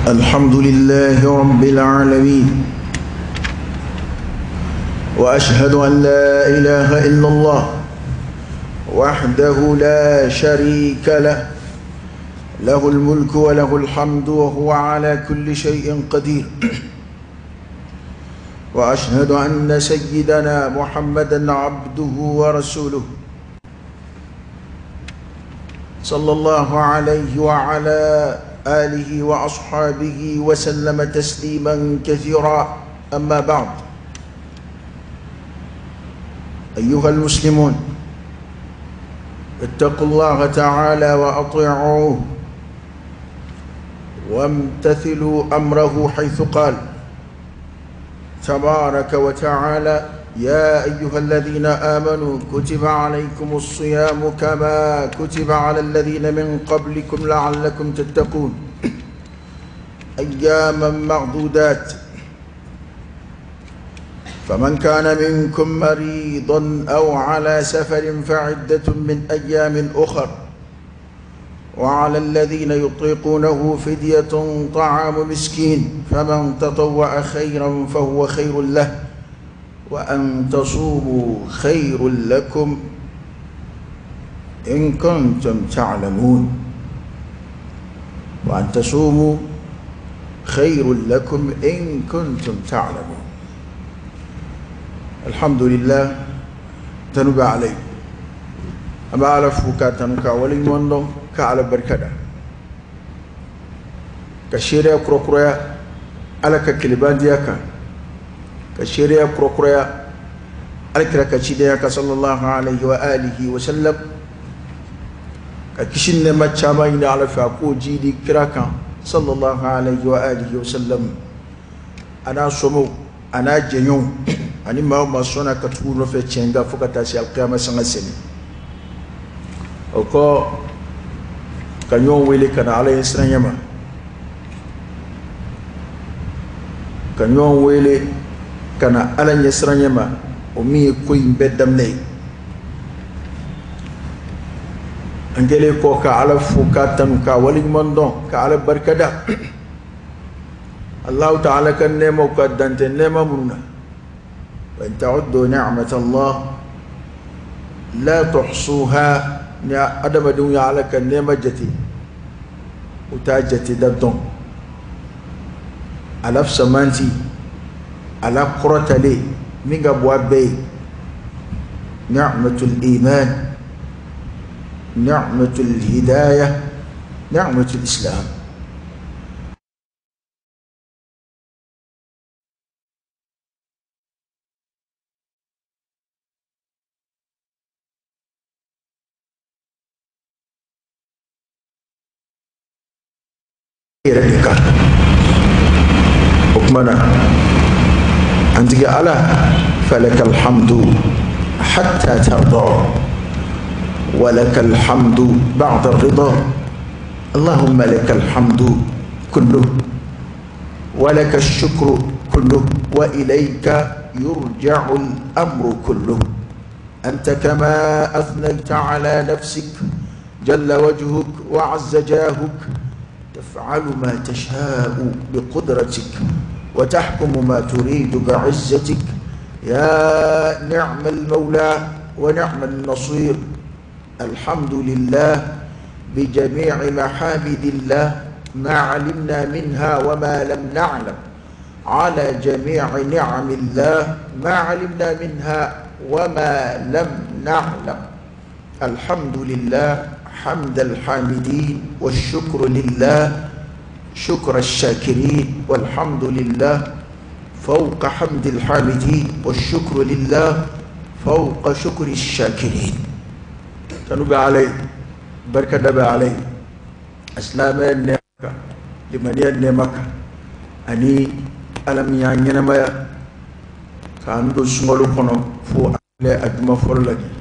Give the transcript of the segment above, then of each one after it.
الحمد لله رب العالمين، وأشهد أن لا إله إلا الله وحده لا شريك له، له الملك وله الحمد وهو على كل شيء قدير. وأشهد أن سيدنا محمدا عبده ورسوله صلى الله عليه وعلى آله وأصحابه وسلم تسليما كثيرا. أما بعد، أيها المسلمون، اتقوا الله تعالى وأطيعوه وامتثلوا أمره حيث قال تبارك وتعالى: يا أيها الذين آمنوا كتب عليكم الصيام كما كتب على الذين من قبلكم لعلكم تتقون أياما معدودات، فمن كان منكم مريضا أو على سفر فعدة من أيام أخر، وعلى الذين يطيقونه فدية طعام مسكين، فمن تطوع خيرا فهو خير له، وأن تصوموا خير لكم إن كنتم تعلمون، وأن تصوموا خير لكم إن كنتم تعلمون. الحمد لله تنبع عليه أما على فوكا تنكا ولي ka ala barika da ka seereya kurakuraya ala ka kelebandiya kan, ka seereya kurakuraya ala kira ka cidenya kan sallallahu alaihi wa alihi wa sallam, ka kisi nɛɛma caman ɲini ala fɛ a k'o jidi kira kan sallallahu alaihi wa alihi wa sallam, a n'a somɔgɔw a n'a jɛɲɔgɔnw ani maa o maa sɔnna ka tugu u nɔfɛ tiɲɛ kan fo ka taa se alikiyama sanga seli. O kɔ, ka ɲɔgɔn wele ka na ala ye siran ma, ka ɲɔgɔn wele ka na ala ɲɛ siran ma, o min ye ko in bɛɛ daminɛ ye. An kɛlen kɔ ka ala fo k'a tanu k'a waleɲuman dɔn ka ala barikada Allahu ta'ala ka nɛɛmaw ka dantɛ nɛɛma minnu na, wa in ta'uddu ni'matallah la tuhsuha, ni adamadenw ye ala ka nɛɛma jate u t'a jate da dɔn. Ala fisamanti, ala kɔrɔtalen min ka bɔ a bɛɛ ye, ni'matul iman, ni'matul hidayah, ni'matul islam. Yɛrɛ de kan o tuma na an tigi ala falaka alhamdu hatta tarda wa laka alhamdu ba'da rida, allahumma laka alhamdu kulluh wa laka ash-shukru kulluh wa ilayka yurja'u al-amru kulluh, anta kama athnayta ala nafsik jalla wajhuk wa 'azza jahuk, تفعل ما تشاء بقدرتك وتحكم ما تريد بعزتك، يا نعم المولى ونعم النصير. الحمد لله بجميع محامد الله ما علمنا منها وما لم نعلم، على جميع نعم الله ما علمنا منها وما لم نعلم. الحمد لله حمد الحامدين، والشكر لله شكر الشاكرين، والحمد لله فوق حمد الحامدين، والشكر لله فوق شكر الشاكرين. تنبع عليه بركة نبع عليه أسلام النعمة لمن النعمة أني ألم يعنينا كان دو سنغلو كنو فو أجمع فرلني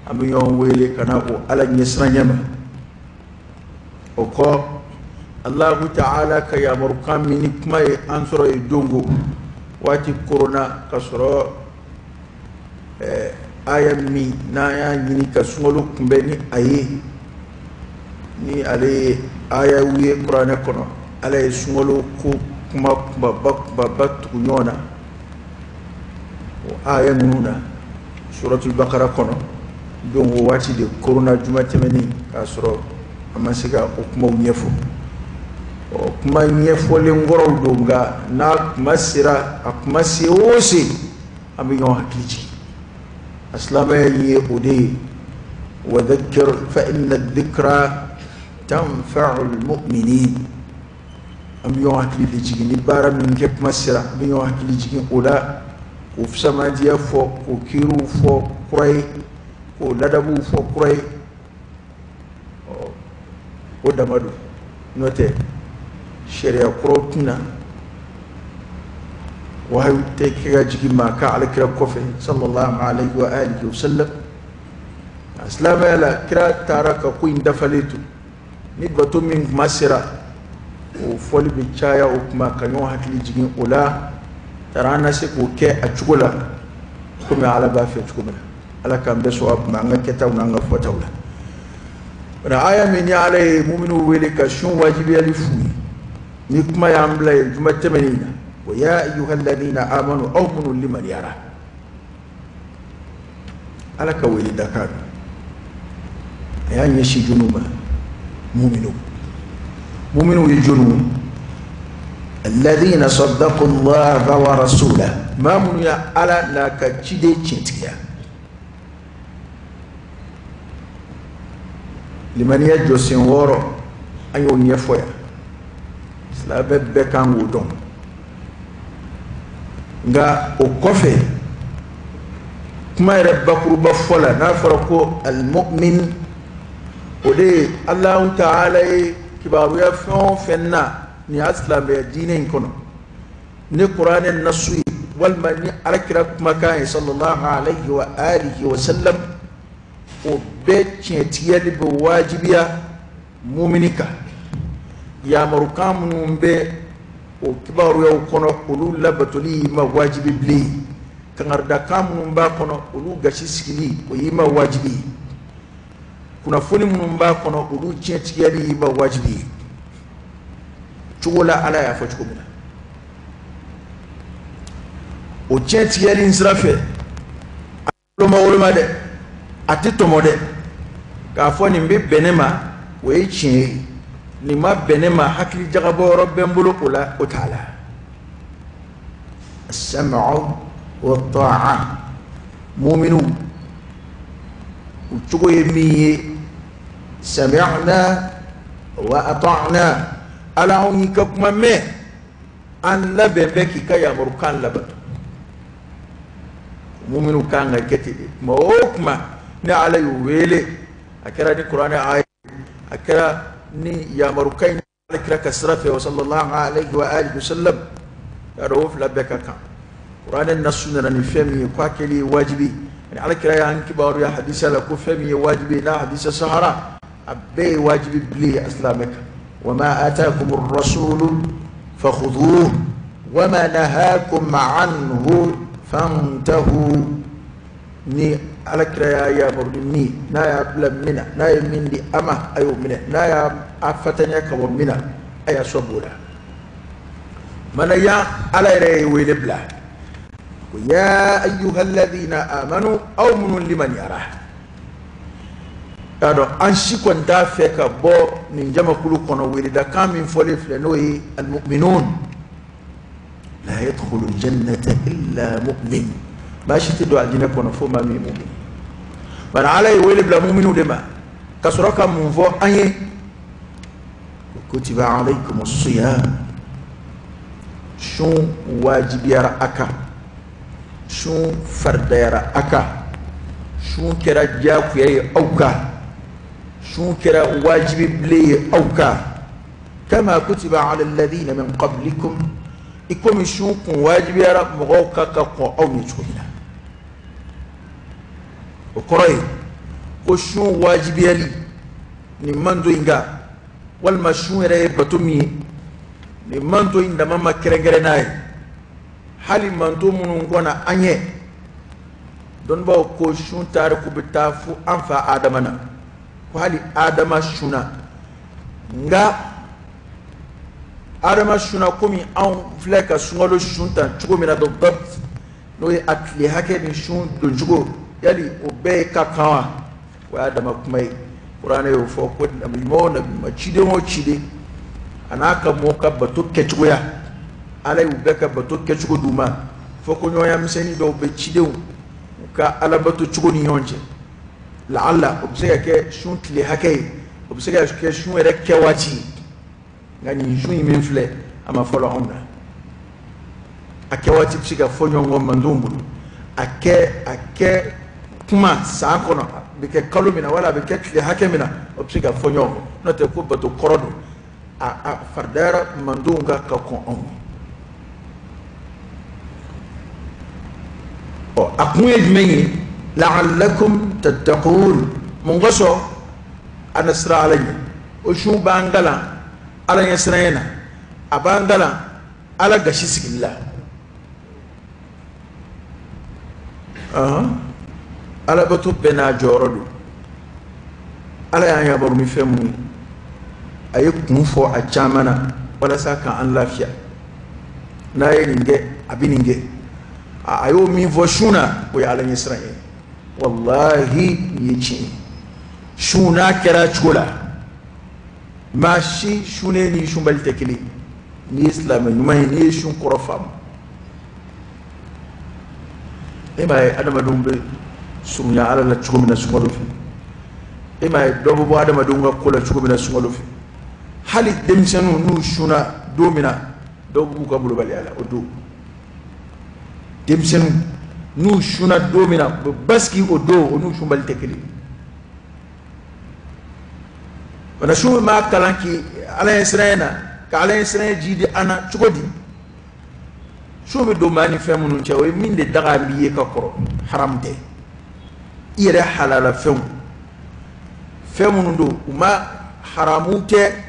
an bɛ ɲɔgɔn wele ka na o ala ɲɛsiranɲɛ ma. O kɔ, Allahu ta'ala ka yamarukan min ni kuma ye an sɔrɔ yen dongo waati korona ka sɔrɔ aya min n'an y'a ɲini ka sunkalo kunbɛn ni a ye, ni ale ye ayaw ye kuranɛ kɔnɔ, Ala ye sunkalo ko kuma kunbaba kunbaba tugu ɲɔgɔn na o aya ninnu na suratul bakara kɔnɔ. Donc o waati de koronna juma tɛmɛnen k'a sɔrɔ a ma se ka o kumaw ɲɛfɔ. Ɔ kuma ɲɛfɔlen kɔrɔw don, nka n'a kuma sera, a kuma se o se, an bɛ ɲɔgɔn hakili jigin. A silamɛya ye o de ye: wa dhakkir fa inna dhikra tanfa'u al-mu'minin. An bɛ ɲɔgɔn hakili de jigin ni baara min kɛ kuma sera, an bɛ ɲɔgɔn hakili jigin o la, k'o fisamandiya fɔ, k'o kiiriw fɔ kura ye, k'o ladabuw fɔ kura ye. Ɔ o dama don, n'o tɛ sariya kuraw tɛna wahayu tɛ kɛ ka jigin maa kan alakira kɔfɛ sallallahu alayhi wa alihi wa sallam. A silamɛya la, kira taara ka ko in dafalen to. Ni bato min kuma sera, o fɔli bɛ caya o kuma ka ɲɔgɔn hakili jigin o la, taara an na se k'o kɛ a cogo la komi Ala b'a fɛ cogo min na. Ala k'an bɛɛ sɔn a kuma an ka kɛtaw n'an ka fɔtaw la. Bari aya min ni Ala ye muminiw wele ka sun wajibiyali f'u ye, ni kuma y'an bila yen juma tɛmɛnen na: wa ya ayyuhalladhina amanu, aw minnu limaniyara, Ala ka wele dakan don, a y'a ɲɛsin jɔnniw ma? Muminiw. Muminiw ye jɔnniw? Alladhina saddaqu Allaha wa rasulahu, maa minnu ya Ala n'a ka ciden tiɲɛtigiya. Limaniya jɔsen 6, an y'o ɲɛfɔ yan, silamɛ bɛɛ kan k'o dɔn. Nka o kɔfɛ, kuma yɛrɛ bakuruba fɔ la, n'a fɔra ko almu'min, o de ye Alahu taala ye kibaruya fɛn o fɛn na nin y'a silamɛya diinɛ in kɔnɔ, ni kuranɛ nasu ye walima ni alakira kumakan ye sallallahu alayhi wa alihi wa sallam, o bɛɛ tiɲɛtigiyali bɛ wajibiya mumini kan. Yamarukan minnu bɛ o kibaruyaw kɔnɔ, olu labatoli y'i ma wajibi bilen. Kangaridakan minnu b'a kɔnɔ, olu gasi sigili, o y'i ma wajibi ye. Kunnafoni minnu b'a kɔnɔ, olu tiɲɛtigiyali y'i ma wajibi ye cogo la Ala y'a fɔ cogo min na. O tiɲɛtigiyali in sira fɛ, a woloma woloma dɛ, a tɛ tɔmɔ dɛ, k'a fɔ nin bɛ bɛn ne ma, o ye tiɲɛ ye, nin ma bɛn ne ma, hakili jagabɔ yɔrɔ bɛ n bolo o la, o t'a la. As-sam'u wa ta'a, muminu u cogo ye min ye: sami'na wa ata'na, Ala, anw y'i ka kuma mɛn, an labɛn bɛ k'i ka yamarukan labato. Muminu kan ka kɛ ten de. Kuma o kuma ni Ala y'u wele, a kɛra ni kuranɛ aya, a kɛra ni yamarukan in Ala kira ka sira fɛ sallallahu alayhi wa alihi wa sallam, y'a dɔn o fila bɛɛ ka kan. Kuranɛ nasu nana ni fɛn min ye k'a kɛli ye wajibi, ani Ala kira y'an kibaruya hadisa la ko fɛn min ye wajibi, n'a hadisa sahara, a bɛɛ ye wajibi bilen a silamɛ kan. Wa ma atakum ar-rasulu fakhudhuhu wa ma nahakum anhu fantahu. Ni Ala kira y'a yamaru ni min, n'a y'a bila min na, n'a ye min di a ma, a y'o minɛ. N'a y'a a fatanya ka bɔ min na, a y'a sɔn b'o la. Mana yan, Ala yɛrɛ ye wele bila ko ya ayyuhalladhina amanu, aw minnu limaniyara. Y'a dɔn an si kɔni t'a fɛ ka bɔ nin jamakulu kɔnɔ. Weledakan min fɔlen filɛ, n'o ye almu'minun, la yadkhulu aljannata illa mu'min, maa si tɛ don alijinɛ kɔnɔ fo maa min ye mu'min. Bari Ala ye wele bila muminu de ma ka sɔrɔ ka mun fɔ an ye? Kutiba alaykum as-siyam, sun wajibiyara a kan, sun faridayara a kan, sun kɛra diyagoya ye aw kan, sun kɛra wajibi bilen ye aw kan. Kama kutiba ala alladhina min qablikum, i komi sun kun wajibiyara mɔgɔw kan ka kɔn aw ɲɛ cogo min na. O kɔrɔ ye ko sun wajibiyali nin manto in kan, walima sun yɛrɛ ye bato min ye, nin manto in dama ma kɛrɛnkɛrɛn n'a ye. Hali manto minnu kɔnna an ɲɛ, dɔnnibaaw ko sun tariku bɛ taa fo an fa Adama na, ko hali Adama sunna. Nka Adama sunna komi anw filɛ ka sunkalo sun tan cogo min na bidabt, n'o ye a tile hakɛ ni sun doncogo, yali o bɛɛ ye ka kan wa? O y'a dama kuma ye. Kuranɛ y'o fɔ ko nabi ɲuman o nabi ɲuman, ciden o ciden, a n'a ka mɔgɔw ka bato kɛcogoya, Ala y'u bɛɛ ka bato kɛcogo d'u ma. Fɔ ko ɲɔgɔnya misɛnnin dɔw bɛ cidenw u ka alabato cogo ni ɲɔgɔn cɛ. Laala o bɛ se ka kɛ sun tile hakɛ ye, o bɛ se ka kɛ sun yɛrɛ kɛ waati ye. Nka nin sun in min filɛ, a ma fɔlɔ anw na. A kɛ waati bɛ se ka fɔ ɲɔgɔn kɔ mandenw bolo. A kɛ kuma san kɔnɔ, a bɛ kɛ kalo min na wala a bɛ kɛ tile hakɛ min na, o bɛ se ka fɔ ɲɔgɔn kɔ. N'o tɛ ko bato kɔrɔ don, a faridayara mandenw kan ka kɔn anw ma. Ɔ, a kun ye jumɛn ye? La'allakum tattaqun. Mun kosɔn a na siran Ala ɲɛ? O sun b'an kalan Ala ɲɛ siranya na, a b'an kalan Ala gasi sigili la. Alabato bɛɛ n'a jɔyɔrɔ don. Ala y'an yamaru ni fɛn mun ye, a ye kun fɔ a caman na walasa k'an lafiya. N'a ye nin kɛ, a bɛ nin kɛ. A y'o min fɔ sun na, o ye Ala ɲɛ siran ye. Walahi, nin ye tiɲɛ ye. Sun n'a kɛra cogo la, maa si sunnen ni sunbali tɛ kelen. N'i ye silamɛ ɲuman ye, n'i ye sun kɔrɔ faamu, e m'a ye adamadenw bɛ surunya Ala la cogo min na sunkalo fɛ, e m'a ye dɔ bɛ bɔ adamadenw ka ko la cogo min na sunkalo fɛ. Hali denmisɛnninw n'u sunna don min na, dɔw b'u ka molobaliya la o don. Denmisɛnninw n'u sunna don min na, u bɛ basigi o don, o n'u sunbali tɛ kelen. O la sun b'a kalan k'i Ala ɲɛ siranya na, ka Ala ɲɛ siranya ji di an na cogo di? Sun bɛ don maa ni fɛn minnu cɛ, o ye min de daga b'i ye ka kɔrɔ, haram tɛ. I yɛrɛ halala fɛnw, fɛn minnu don u ma haramu tɛ,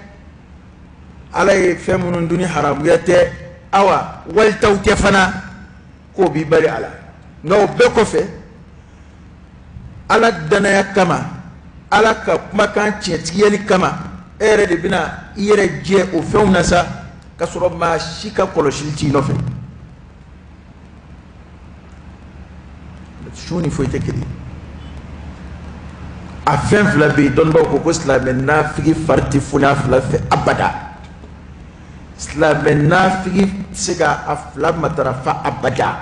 Ala ye fɛn minnu dun ni haramuya tɛ, awa walitaw tɛ fana, k'o b'i bali a la. Nka o bɛɛ kɔfɛ, Ala danaya kama, Ala ka kumakan tiɲɛtigiyali kama, e yɛrɛ de bɛna i yɛrɛ jɛ o fɛnw na sa, k'a sɔrɔ maa si ka kɔlɔsili t'i nɔfɛ. Sun ni foyi tɛ kelen. A fɛn fila bɛ yen, dɔnnibaaw ko ko silamɛ nafigi fari tɛ foni a fila fɛ abada. Silamɛ nafigi tɛ se ka a fila matarafa abada.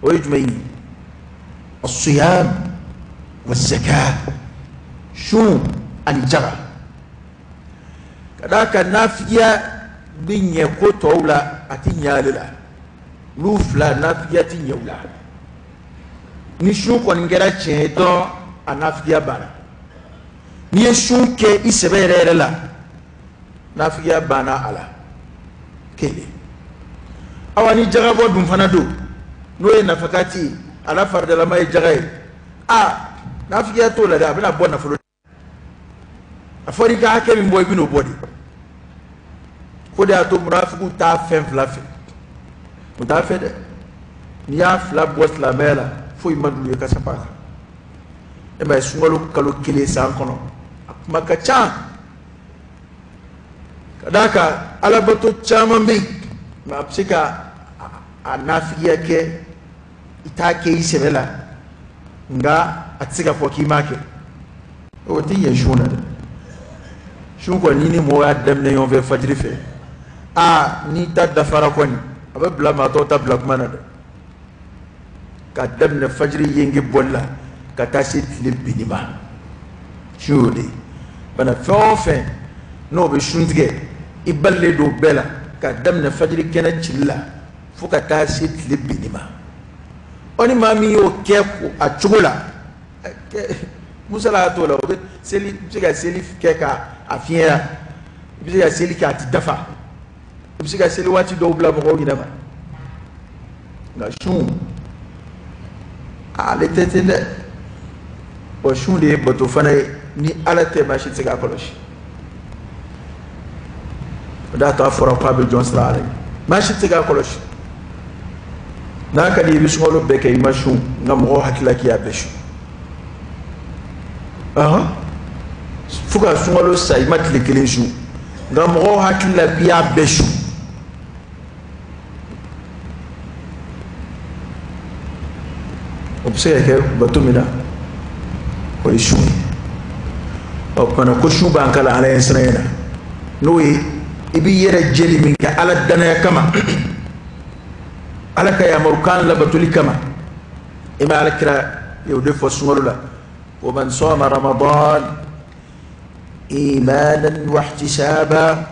O ye jumɛn ye? Asiyam wa zakat, sun ani jaga. Ka d'a kan nafigiya bɛ ɲɛ ko tɔw la, a tɛ ɲɛ ale la. Olu fila nafigiya tɛ ɲɛ u la. Ni sun kɔni kɛra tiɲɛ ye dɔrɔn, a nafigiya banna. N'i ye sun kɛ i sɛbɛ yɛrɛ yɛrɛ la, nafigiya banna a la. Kelen. Awa ni jagabɔ dun fana don, n'o ye nafakati ye, a la faridalama ye jaga ye, a nafigiya t'o la dɛ, a bɛna bɔ nafolo. A fɔra i ka hakɛ min bɔ, i bɛn'o bɔ de. O de y'a to munafigiw t'a fɛn fila fɛ. U t'a fɛ dɛ. N'i y'a fila bɔ silamɛya la, foyi man d'u ye ka saba kan. E m'a ye sunkalo kalo kelen san kɔnɔ, a kuma ka ca. Ka d'a kan alabato caman bɛ yen, mɛ a bɛ se ka a nafigiya kɛ, i t'a kɛ i sɛbɛ la, nka a tɛ se ka fɔ k'i m'a kɛ. O tɛ ɲɛ sun na dɛ. Sun kɔni ni mɔgɔ y'a daminɛ ɲɔgɔn fɛ fajiri fɛ, aa n'i ta dafara kɔni, a bɛ bila maa tɔw ta bila kuma na dɛ. Ka daminɛ fajiri yenge bɔli la ka taa se tile binni ma, sun y'o de ye. Bana fɛn o fɛn n'o bɛ sun tigɛ, i balilen don o bɛɛ la ka daminɛ fajiri kɛnɛ cili la fo ka taa se tile binni ma. Ɔ ni maa min y'o kɛ a cogo la, musala t'o la, o bɛ seli, i bɛ se ka seli kɛ ka a fiɲɛya, i bɛ se ka seli kɛ a ti dafa, i bɛ se ka seli waati dɔw bila mɔgɔw ɲinɛ ma. Nka sun ale tɛ ten dɛ. Wa sun de ye bato fana ye, ni Ala tɛ maa si tɛ se k'a kɔlɔsi. O de y'a to a fɔra ko a bɛ jɔn siran Ala ye, maa si tɛ se k'a kɔlɔsi. N'a ka di i bɛ sunkalo bɛɛ kɛ i ma sun, nka mɔgɔw hakili la k'i y'a bɛɛ sun. Fo ka sunkalo sa i ma tile kelen sun, Nka mɔgɔw hakili la k'i y'a bɛɛ su. O bɛ se ka kɛ bato min na, o ye sun ye. Ɔ kumana ko sun b'an kalan Ala ɲɛsiranɲɛ na, n'o ye i b'i yɛrɛ jeli min kɛ Ala danaya kama, Ala ka yamarukan labatoli kama. I ma Ala kira ye o de fɔ sunkalo la: wa man sama Ramadan imanan wa ihtisaba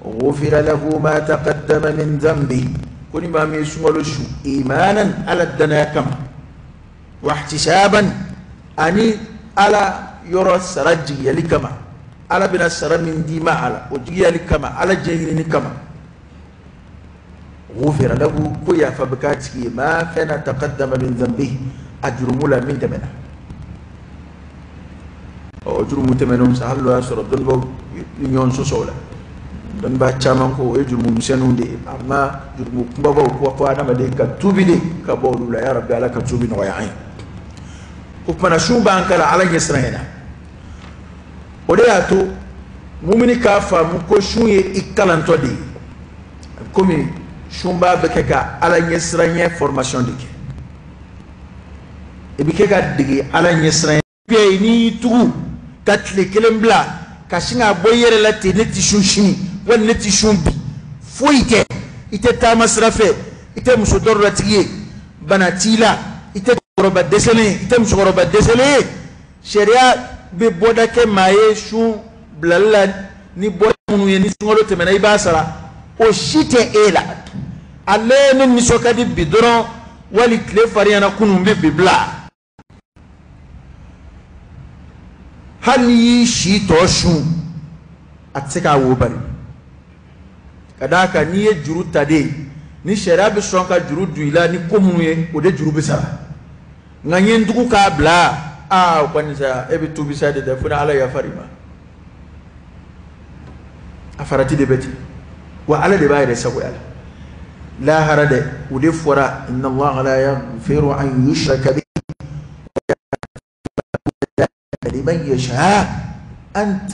ghufira lahu ma taqaddama min dhanbi. Ko ni maa min ye sunkalo su imanan, Ala danaya kama, wa ihtisaban, ani Ala yɔrɔ sara jigiyali kama, Ala bɛna sara min d'i ma a la, o jigiyali kama, Ala diɲɛ ɲinini kama, ghufira lahu, ko yafa bɛ k'a tigi ye, ma fɛn na, taqaddama min dhanbihi, a jurumu la min tɛmɛna. Ɔ jurumu tɛmɛnenw sa, hali n'o y'a sɔrɔ dɔnnibaaw ye ɲɔgɔn sɔsɔ o la, dɔnnibaa caman ko o ye jurumu misɛnninw de ye, amma jurumu kunbabaw ko adamaden ka tuubi de ka bɔ olu la. Ya Rabbi, Ala ka tuubi nɔgɔya an ye. O kumana sun b'an kalan Ala ɲɛsiranɲɛ na. O de y'a to mumini k'a faamu ko sun ye i kalantɔ de ye, komi sunba bɛ kɛ ka Ala ɲɛsiranɲɛ formation de kɛ, i bɛ kɛ ka dege Ala ɲɛsiranɲɛ. N'i y'i tugu ka tile kelen bila ka sin k'a bɔ i yɛrɛ la ten, ne ti sun sini wali ne ti sun bi, foyi tɛ, i tɛ taama sira fɛ, i tɛ muso dɔrɔlatigi ye, bana t'i la, i tɛ cɛkɔrɔba dɛsɛlen ye, i tɛ musokɔrɔba dɛsɛlen ye. Sariya bɛ bɔda kɛ maa ye sun bilali la ni bɔda minnu ye, ni sunkalo tɛmɛna i b'a sara, o si tɛ e la. Ale ne nisɔn ka di bi dɔrɔn, wali tile farinyana kunun, n bɛ bi bila. Hali n'i y'i si tɔ sun, a tɛ se k'a wo bari. Ka d'a kan n'i ye juru ta de, ni sariya bɛ sɔn ka juru don i la ni ko minnu ye, o de juru bɛ sara. Nka n ye n tugu k'a bila, aa o kɔni sa, e bɛ tuubi sa de dɛ, fo ni Ala yafar'i ma. A farati de bɛ ten, wa Ala de b'a yɛrɛ sagoya la. Lahara dɛ, o de fɔra: inna Allaha la yaghfiru an yushraka bihi liman yasha ant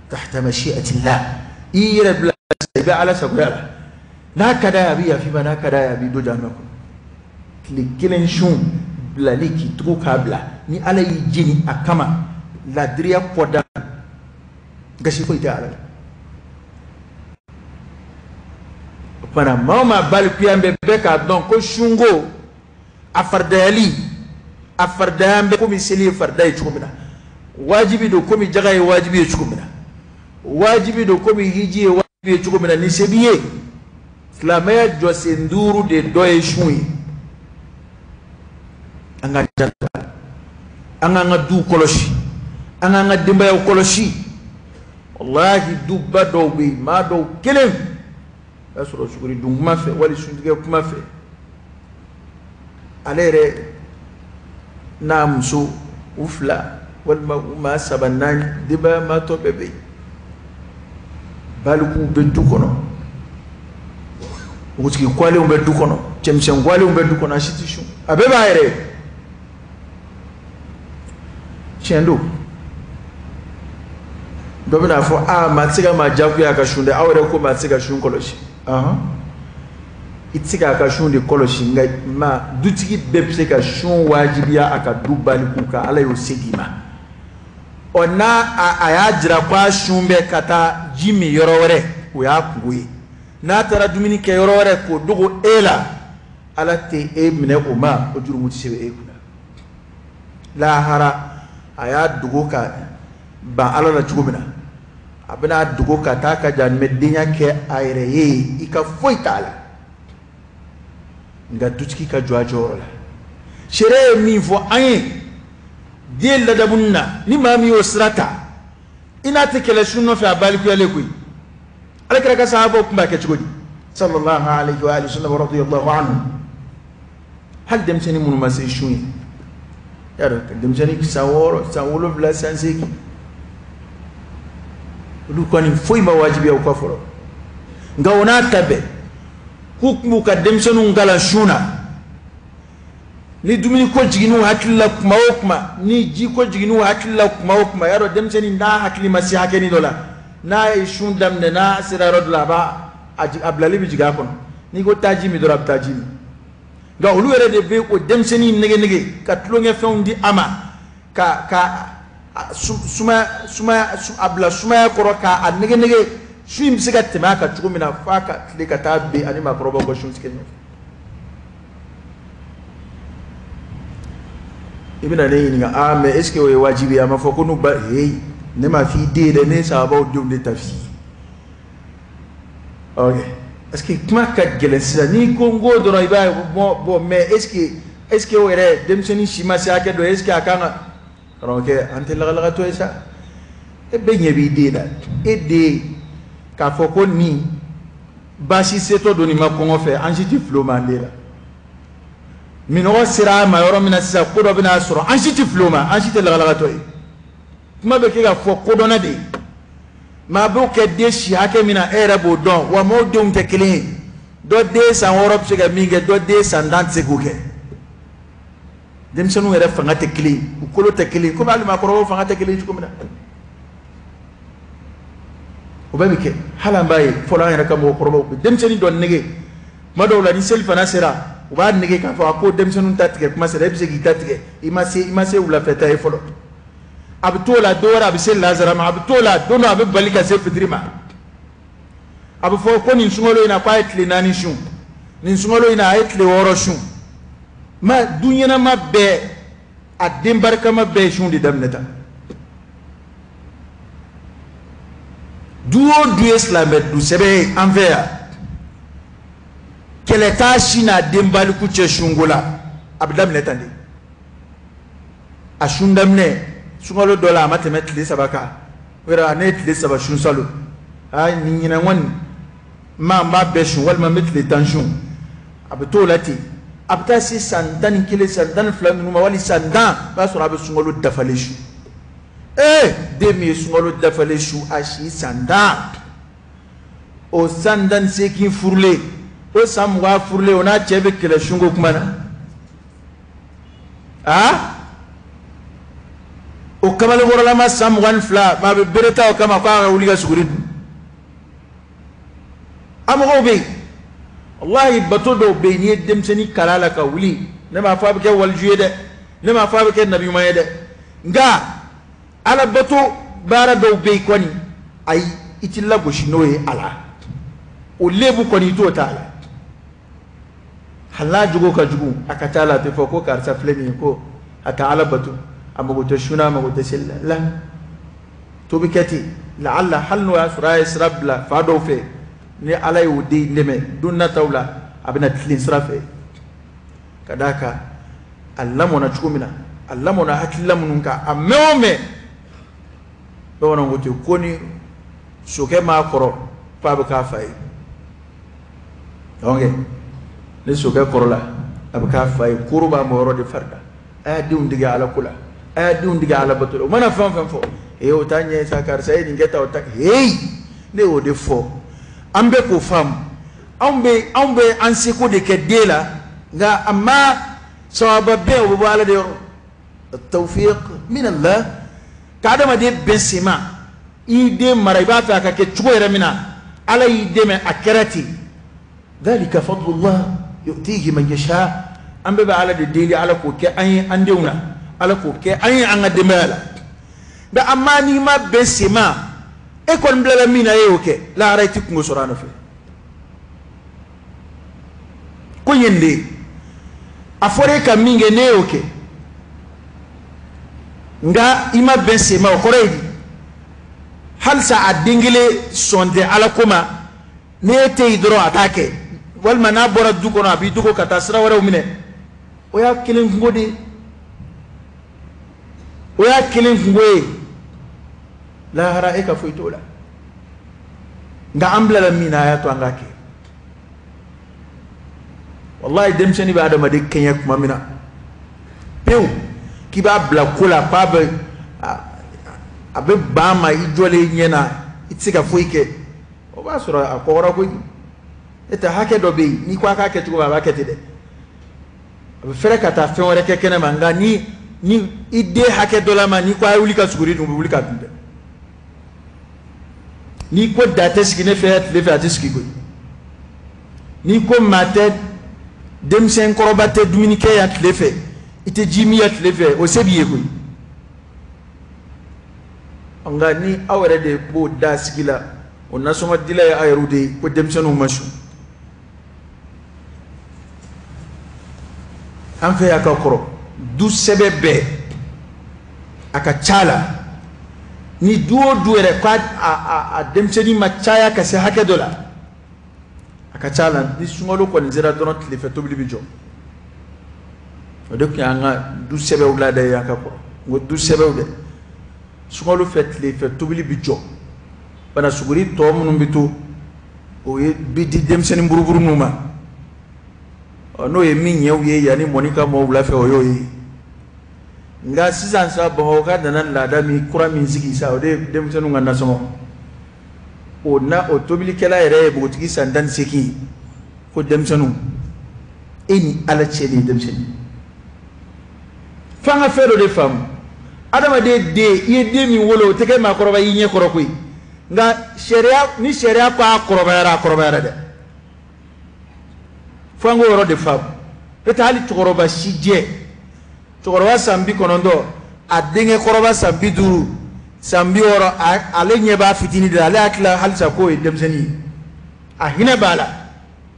tahta mashi'atillah. I yɛrɛ bila i bɛ Ala sagoya la, n'a ka d'a ye a bɛ yafa i ma, n'a ka d'a ye a b'i don jahanama kɔnɔ. Tile kelen sun bilali k'i tugu k'a bila, ni Ala y'i jeni a kama, ladiriya kɔda gasi foyi tɛ Ala la. O kumana maa o maa balikuya bɛ bɛɛ k'a dɔn ko sunko a faridayali, a faridaya bɛ komi seli ye farida ye cogo min na, wajibi don komi jaga ye wajibi ye cogo min na, wajibi don komi hiji ye wajibi ye cogo min na, ni se b'i ye. Silamɛya jɔsen duuru de dɔ ye sun ye. An ka janto, an k'an ka duw kɔlɔsi, an k'an ka denbayaw kɔlɔsi. Walahi, duba dɔw bɛ yen, maa dɔw kelen, o y'a sɔrɔ suguri dun kuma fɛ wali suntigɛ kuma fɛ, ale yɛrɛ n'a muso u fila walima u maa saba naani, denbaya maa tɔ bɛɛ bɛ yen, balikuw bɛ du kɔnɔ, npogotigi kwalenw bɛ du kɔnɔ, cɛmisɛn kwalenw bɛ du kɔnɔ, a si tɛ sun, a bɛɛ b'a yɛrɛ ye. Tiɲɛ don, dɔ bɛna fɔ aa maa tɛ se ka maa diyagoya a ka sun dɛ, aw yɛrɛ ko maa tɛ se ka sun kɔlɔsi. I tɛ se k'a ka sun de kɔlɔsi, nka maa dutigi bɛɛ bɛ se ka sun wajibiya a ka du baliku kan, Ala y'o se d'i ma. Ɔ n'a a y'a jira ko a sun bɛ ka taa ji min yɔrɔ wɛrɛ, o y'a kungo ye. N'a taara dumuni kɛ yɔrɔ wɛrɛ k'o dogo e la, Ala tɛ e minɛ o ma, o jurumu tɛ sɛbɛn e kunna. Lahara a y'a dogo ka ban Ala la cogo min na, a bɛna dogo ka taa ka jahanamɛdenya kɛ a yɛrɛ ye, i ka foyi t'a la. Nka dutigi ka jɔ a jɔyɔrɔ la. Sariya ye min fɔ an ye den ladamuni na, ni maa min y'o sira ta, i n'a tɛ kɛlɛ sun nɔfɛ, a balikuyalen koyi. Ala kira ka sahabaw tun b'a kɛ cogo di? Sallallahu alayhi wa sallam, radiyallahu anhu. Hali denmisɛnnin minnu ma se sun ye, y'a dɔn denmisɛnnin san 6, san 7, san 8, olu kɔni foyi ma wajibiya u ka fɔlɔ. Nka o n'a ta bɛɛ, k'u tun b'u ka denmisɛnninw kalan sun na. Ni dumuni ko jiginn'u hakili la kuma o kuma, ni ji ko jiginn'u hakili la kuma o kuma, y'a dɔn denmisɛnnin n'a hakili ma se hakɛnin dɔ la, N'a ye sun daminɛ, n'a sera yɔrɔ dɔ la, a b'a a bilali bɛ jigin a kɔnɔ. N'i ko taa ji min dɔrɔn, a bɛ taa ji min. Nka olu yɛrɛ de bɛ o denmisɛnnin nege nege ka tulonkɛfɛnw di a ma, ka sumaya sumaya a bila sumaya kɔrɔ, k'a nege nege. Sun in bɛ se ka tɛmɛ a kan cogo min na, f'a ka tile ka taa ben ani maakɔrɔbaw ka sun tigɛ ɲɔgɔn fɛ. I bɛna ne ɲininka, aa mais est ce que o ye wajibi ye? A ma fɔ ko n'u ba heyi, ne m'a f'i den ye dɛ, ne ye sababaw denw de ta f'i ye. Ok, parce que kuma ka gɛlɛn sisan. N'i ko n ko dɔrɔn, i b'a ye, bon mais est ce que o yɛrɛ denmisɛnnin si ma se hakɛ dɔ, est ce que a kan ka? Karamɔgɔkɛ, an tɛ lagalagatɔ ye sa. E bɛɛ ɲɛ b'i den na. E den k'a fɔ ko nin baasi setɔ don nin ma kɔngɔ fɛ, an si tɛ fili o ma an den la. Minɔgɔ sera a ma yɔrɔ min na sisan, ko dɔ bɛna sɔrɔ, an si tɛ fili o ma, an si tɛ lagalagatɔ ye. Kuma bɛ kɛ ka fɔ kodɔnna de ye. Maa b'o kɛ den si hakɛ min na, e yɛrɛ b'o dɔn. Wa maaw denw tɛ kelen ye. Dɔ den san 6 bɛ se ka min kɛ, dɔ den san 10 tɛ se k'o kɛ. Denmisɛnninw yɛrɛ fanga tɛ kelen ye, u kolo tɛ kelen ye, komi hali maakɔrɔbaw fanga tɛ kelen ye cogo min na. O bɛɛ bɛ kɛ. Hali an b'a ye fɔlɔ, an yɛrɛ ka mɔgɔkɔrɔbaw bɛ denmisɛnnin dɔ nege. Tuma dɔw la, ni seli fana sera, u b'a nege k'a fɔ a ko denmisɛnninw ta tigɛ kuma sera, e bɛ se k'i ta tigɛ, i ma se wulafɛ ta ye fɔlɔ. A bɛ t'o la, don wɛrɛ a bɛ se lazara ma, a bɛ t'o la, don dɔ a bɛ bali ka se fitiri ma. A bɛ fɔ ko nin sunkalo in na, k'a ye tile 4 sun, nin sunkalo in na, a ye tile 6 sun. Ma du ɲɛnama bɛɛ, a den barikama bɛɛ ye sun de daminɛ tan. Du o du ye silamɛ du sɛbɛ ye an fɛ yan, kɛlɛ t'a si n'a den baliku cɛ sunko la. A bɛ daminɛ tan de. A sun daminɛ sunkalo dɔ la, a ma tɛmɛ tile 3 kan. O yɛrɛ, ne ye tile 3 sun salon, aa nin ɲinɛ kɔni ma n b'a bɛɛ sun, walima n bɛ tile 10 sun. A bɛ t'o la ten, a bɛ taa se san 11, san 12 ninnu ma, wali san 10, o b'a sɔrɔ a bɛ sunkalo dafalen sun. Ee, den min ye sunkalo dafalen sun a si san 10, o san 18 furulen, o san 20 furulen, o n'a cɛ bɛ kɛlɛ sunko kuma na. Aa, o kamalenkɔrɔlama san 22, maa bɛ bere ta o kama k'a ka wuli ka suguri dun. A mɔgɔw bɛ yen, walahi, bato dɔw bɛ yen, n'i ye denmisɛnnin kalan a la ka wuli, ne m'a fɔ a bɛ kɛ waliju ye dɛ, ne m'a fɔ a bɛ kɛ nabiɲuman ye dɛ, nka ala bato baara dɔw bɛ yen kɔni, ayi, i t'i lagosi n'o ye a la. O lebu kɔni, i t'o t'a la. Hali n'a jogo ka jugu, a ka ca la, a tɛ fɔ ko karisa filɛ nin ye, ko a tɛ ala bato, a mago tɛ sun na, a mago tɛ seli la. La to bɛ kɛ ten. Laala hali n'o y'a sɔrɔ a ye sira bila fa dɔw fɛ, ni ala y'o den dɛmɛ, don nataw la a bɛna tilen sira fɛ, ka d'a kan a lamɔna cogo min na, a lamɔna hakilila minnu kan, a mɛn o mɛn. Bamananw ko ten ko ni sokɛ m'a kɔrɔ, f'a bɛ k'a fa ye. Donc ni sokɛ kɔrɔla, a bɛ k'a fa ye. Koro b'a mɔ yɔrɔ de fari da. A y'a denw dege ala ko la, a y'a denw dege ala bato la. O mana fɛn o fɛn fɔ, ee, o t'a ɲɛ sa, karisa ye nin kɛ tan, o ta heyi. Ne y'o de fɔ, an bɛ k'o faamu. Anw bɛ an seko de kɛ den la, nka a ma sababa bɛn, o bɛ bɔ ala de yɔrɔ. Tawfiq min Allah, ka adamaden bɛn sen ma. I den mara, i b'a fɛ a ka kɛ cogo yɛrɛ min na, ala y'i dɛmɛ, a kɛra ten. Dhalika fadlullah yu'tihi man yasha. An bɛɛ bɛ ala de deli, ala k'o kɛ an ye an denw na, ala k'o kɛ an ye an ka denbaya la. Nka a ma n'i ma bɛn sen ma, e kɔni bilala min na, e y'o kɛ, lahara i ti kungo sɔrɔ a nɔfɛ. Ko ye nin de ye, a fɔra e ka min kɛ, ne y'o kɛ, nka i ma bɛn sen ma, o kɔrɔ ye di? Halisa a den kelen sɔn tɛ ala ko ma. N'e tɛ yen dɔrɔn, a t'a kɛ, walima n'a bɔra du kɔnɔ, a b'i dogo ka taa sira wɛrɛw minɛ. O y'a kelen kungo de ye, o y'a kelen kungo ye. Lahara e ka foyi t'o la. Nka an bilala min na, a y'a to an k'a kɛ. Wallahi, denmisɛnnin bɛ adamaden kɛɲɛ tuma min na pewu, k'i b'a bila ko la k'a bɛ a bɛ ban ma, i jɔlen ɲɛ na, i tɛ se ka foyi kɛ, o b'a sɔrɔ a kɔgɔra koyi. E tɛ hakɛ dɔ bɛ yen, n'i ko a k'a kɛ cogo min, a b'a kɛ ten dɛ. A bɛ fɛrɛ ka taa fɛn wɛrɛ kɛ kɛnɛ ma. Nka ni i den hakɛ dɔ la ma, n'i ko a ye wuli ka suguri dun, u bɛ wuli ka dun dɛ. N'i ko da tɛ sigi ne fɛ yan tile fɛ, a tɛ sigi koyi. N'i ko maa tɛ, denmisɛn kɔrɔba tɛ dumuni kɛ yan tile fɛ, i tɛ ji min yan tile fɛ, o se b'i ye koyi. Nka ni aw yɛrɛ de b'o da sigi la, o nasɔngɔ dila ye aw yɛrɛw de ye ko denmisɛnninw ma sun. An fɛ yan ka kɔrɔ, du sɛbɛ bɛɛ a ka ca la, ni du o du yɛrɛ k'a a denmisɛnnin ma caya ka se hakɛ dɔ la, a ka ca la ni sunkalo kɔni sera dɔrɔn tilefɛ tobili bɛ jɔ. O de tun y'an ka du sɛbɛw laada ye an ka kɔrɔ. N ko du sɛbɛw dɛ, sunkalo fɛ tilefɛ tobili bɛ jɔ, bana suguri tɔ minnu bɛ to, o ye bi di denmisɛnnin buruburu ninnu ma. Ɔ, n'o ye min ɲɛ u ye yanni mɔni ka mɔ wula fɛ, o y'o ye. Nka sisan sa, Bamakɔ ka nana laada min kura min sigi sa, o de ye denmisɛnninw ka nasɔngɔ. O na o tobilikɛla yɛrɛ ye npogotigi san 18 ye ko denmisɛnninw, e ni Ala cɛ de ye denmisɛnnin. F'an ka fɛn dɔ de faamu, adamaden den, i ye den min wolo, o tɛ kɛ maakɔrɔba y'i ɲɛ kɔrɔ koyi. Nka sariya, ni sariya ko a kɔrɔbayara, a kɔrɔbayara dɛ. F'an k'o yɔrɔ de faamu. N'o tɛ hali cɛkɔrɔba si jɛ, cɛkɔrɔba san 90, a denkɛ kɔrɔba san 50, san 60, ale ɲɛ b'a fitinin de la, ale hakili la halisa k'o ye denmisɛnnin ye. A hinɛ b'a la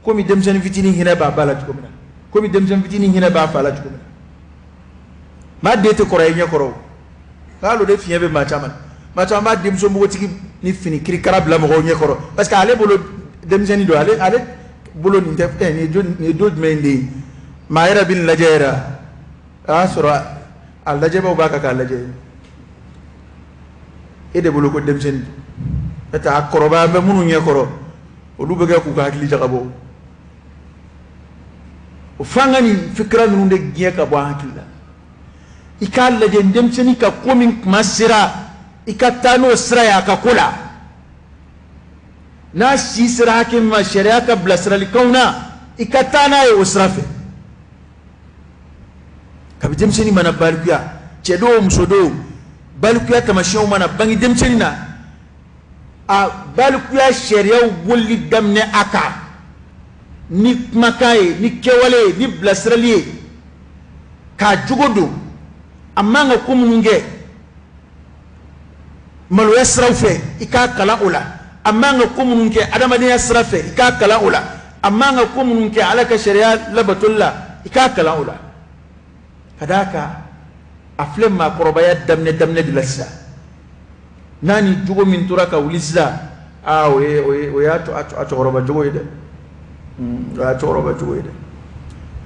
komi denmisɛnnin fitinin hinɛ b'a ba la cogo min na, komi denmisɛnnin fitinin hinɛ b'a fa la cogo min na. Maa den tɛ kɔrɔ i ɲɛ kɔrɔ o. Hali o de fiɲɛ bɛ maa caman na. Maa caman b'a denmuso npogotigi ni fini kirikara bila mɔgɔw ɲɛ kɔrɔ parce que ale bolo denmisɛnnin don, ale bolo nin tɛ, nin ye don jumɛn de ye? Maa yɛrɛ bɛ nin lajɛ yɛrɛ, a y'a sɔrɔ a lajɛbaw b'a kan k'a lajɛ. E de bolo ko denmisɛnnin don, n'o tɛ a kɔrɔbaya bɛ minnu ɲɛ kɔrɔ, olu bɛ kɛ k'u ka hakili jagabɔ. O f'an ka nin fikira ninnu de gɛn ka bɔ an hakili la. I k'a lajɛ denmisɛnnin ka ko min kuma sera, i ka taa n'o sira ye a ka ko la. N'a si sera hakɛ min ma sariya ka bilasiralikanw na, i ka taa n'a ye o sira fɛ. Kabi denmisɛnnin mana balikuya, cɛ do o muso do, balikuya taamasiyɛnw mana bange denmisɛnnin na, a balikuya sariyaw bolili daminɛ a kan ni kumakan ye, ni kɛwale ye, ni bilasirali ye, k'a jogo don a man ka ko minnu kɛ maloya siraw fɛ, i k'a kalan o la. A man ka ko minnu kɛ adamadenya sira fɛ, i k'a kalan o la. A man ka ko minnu kɛ Ala ka sariya labatoli la, i k'a kalan o la. Ka d'a kan a filɛ maakɔrɔbaya daminɛ daminɛ de la sisan. N'a ni jogo min tora ka wuli sisan, aa, o y'a cɛkɔrɔba jogo ye dɛ. O y'a cɛkɔrɔba jogo ye dɛ.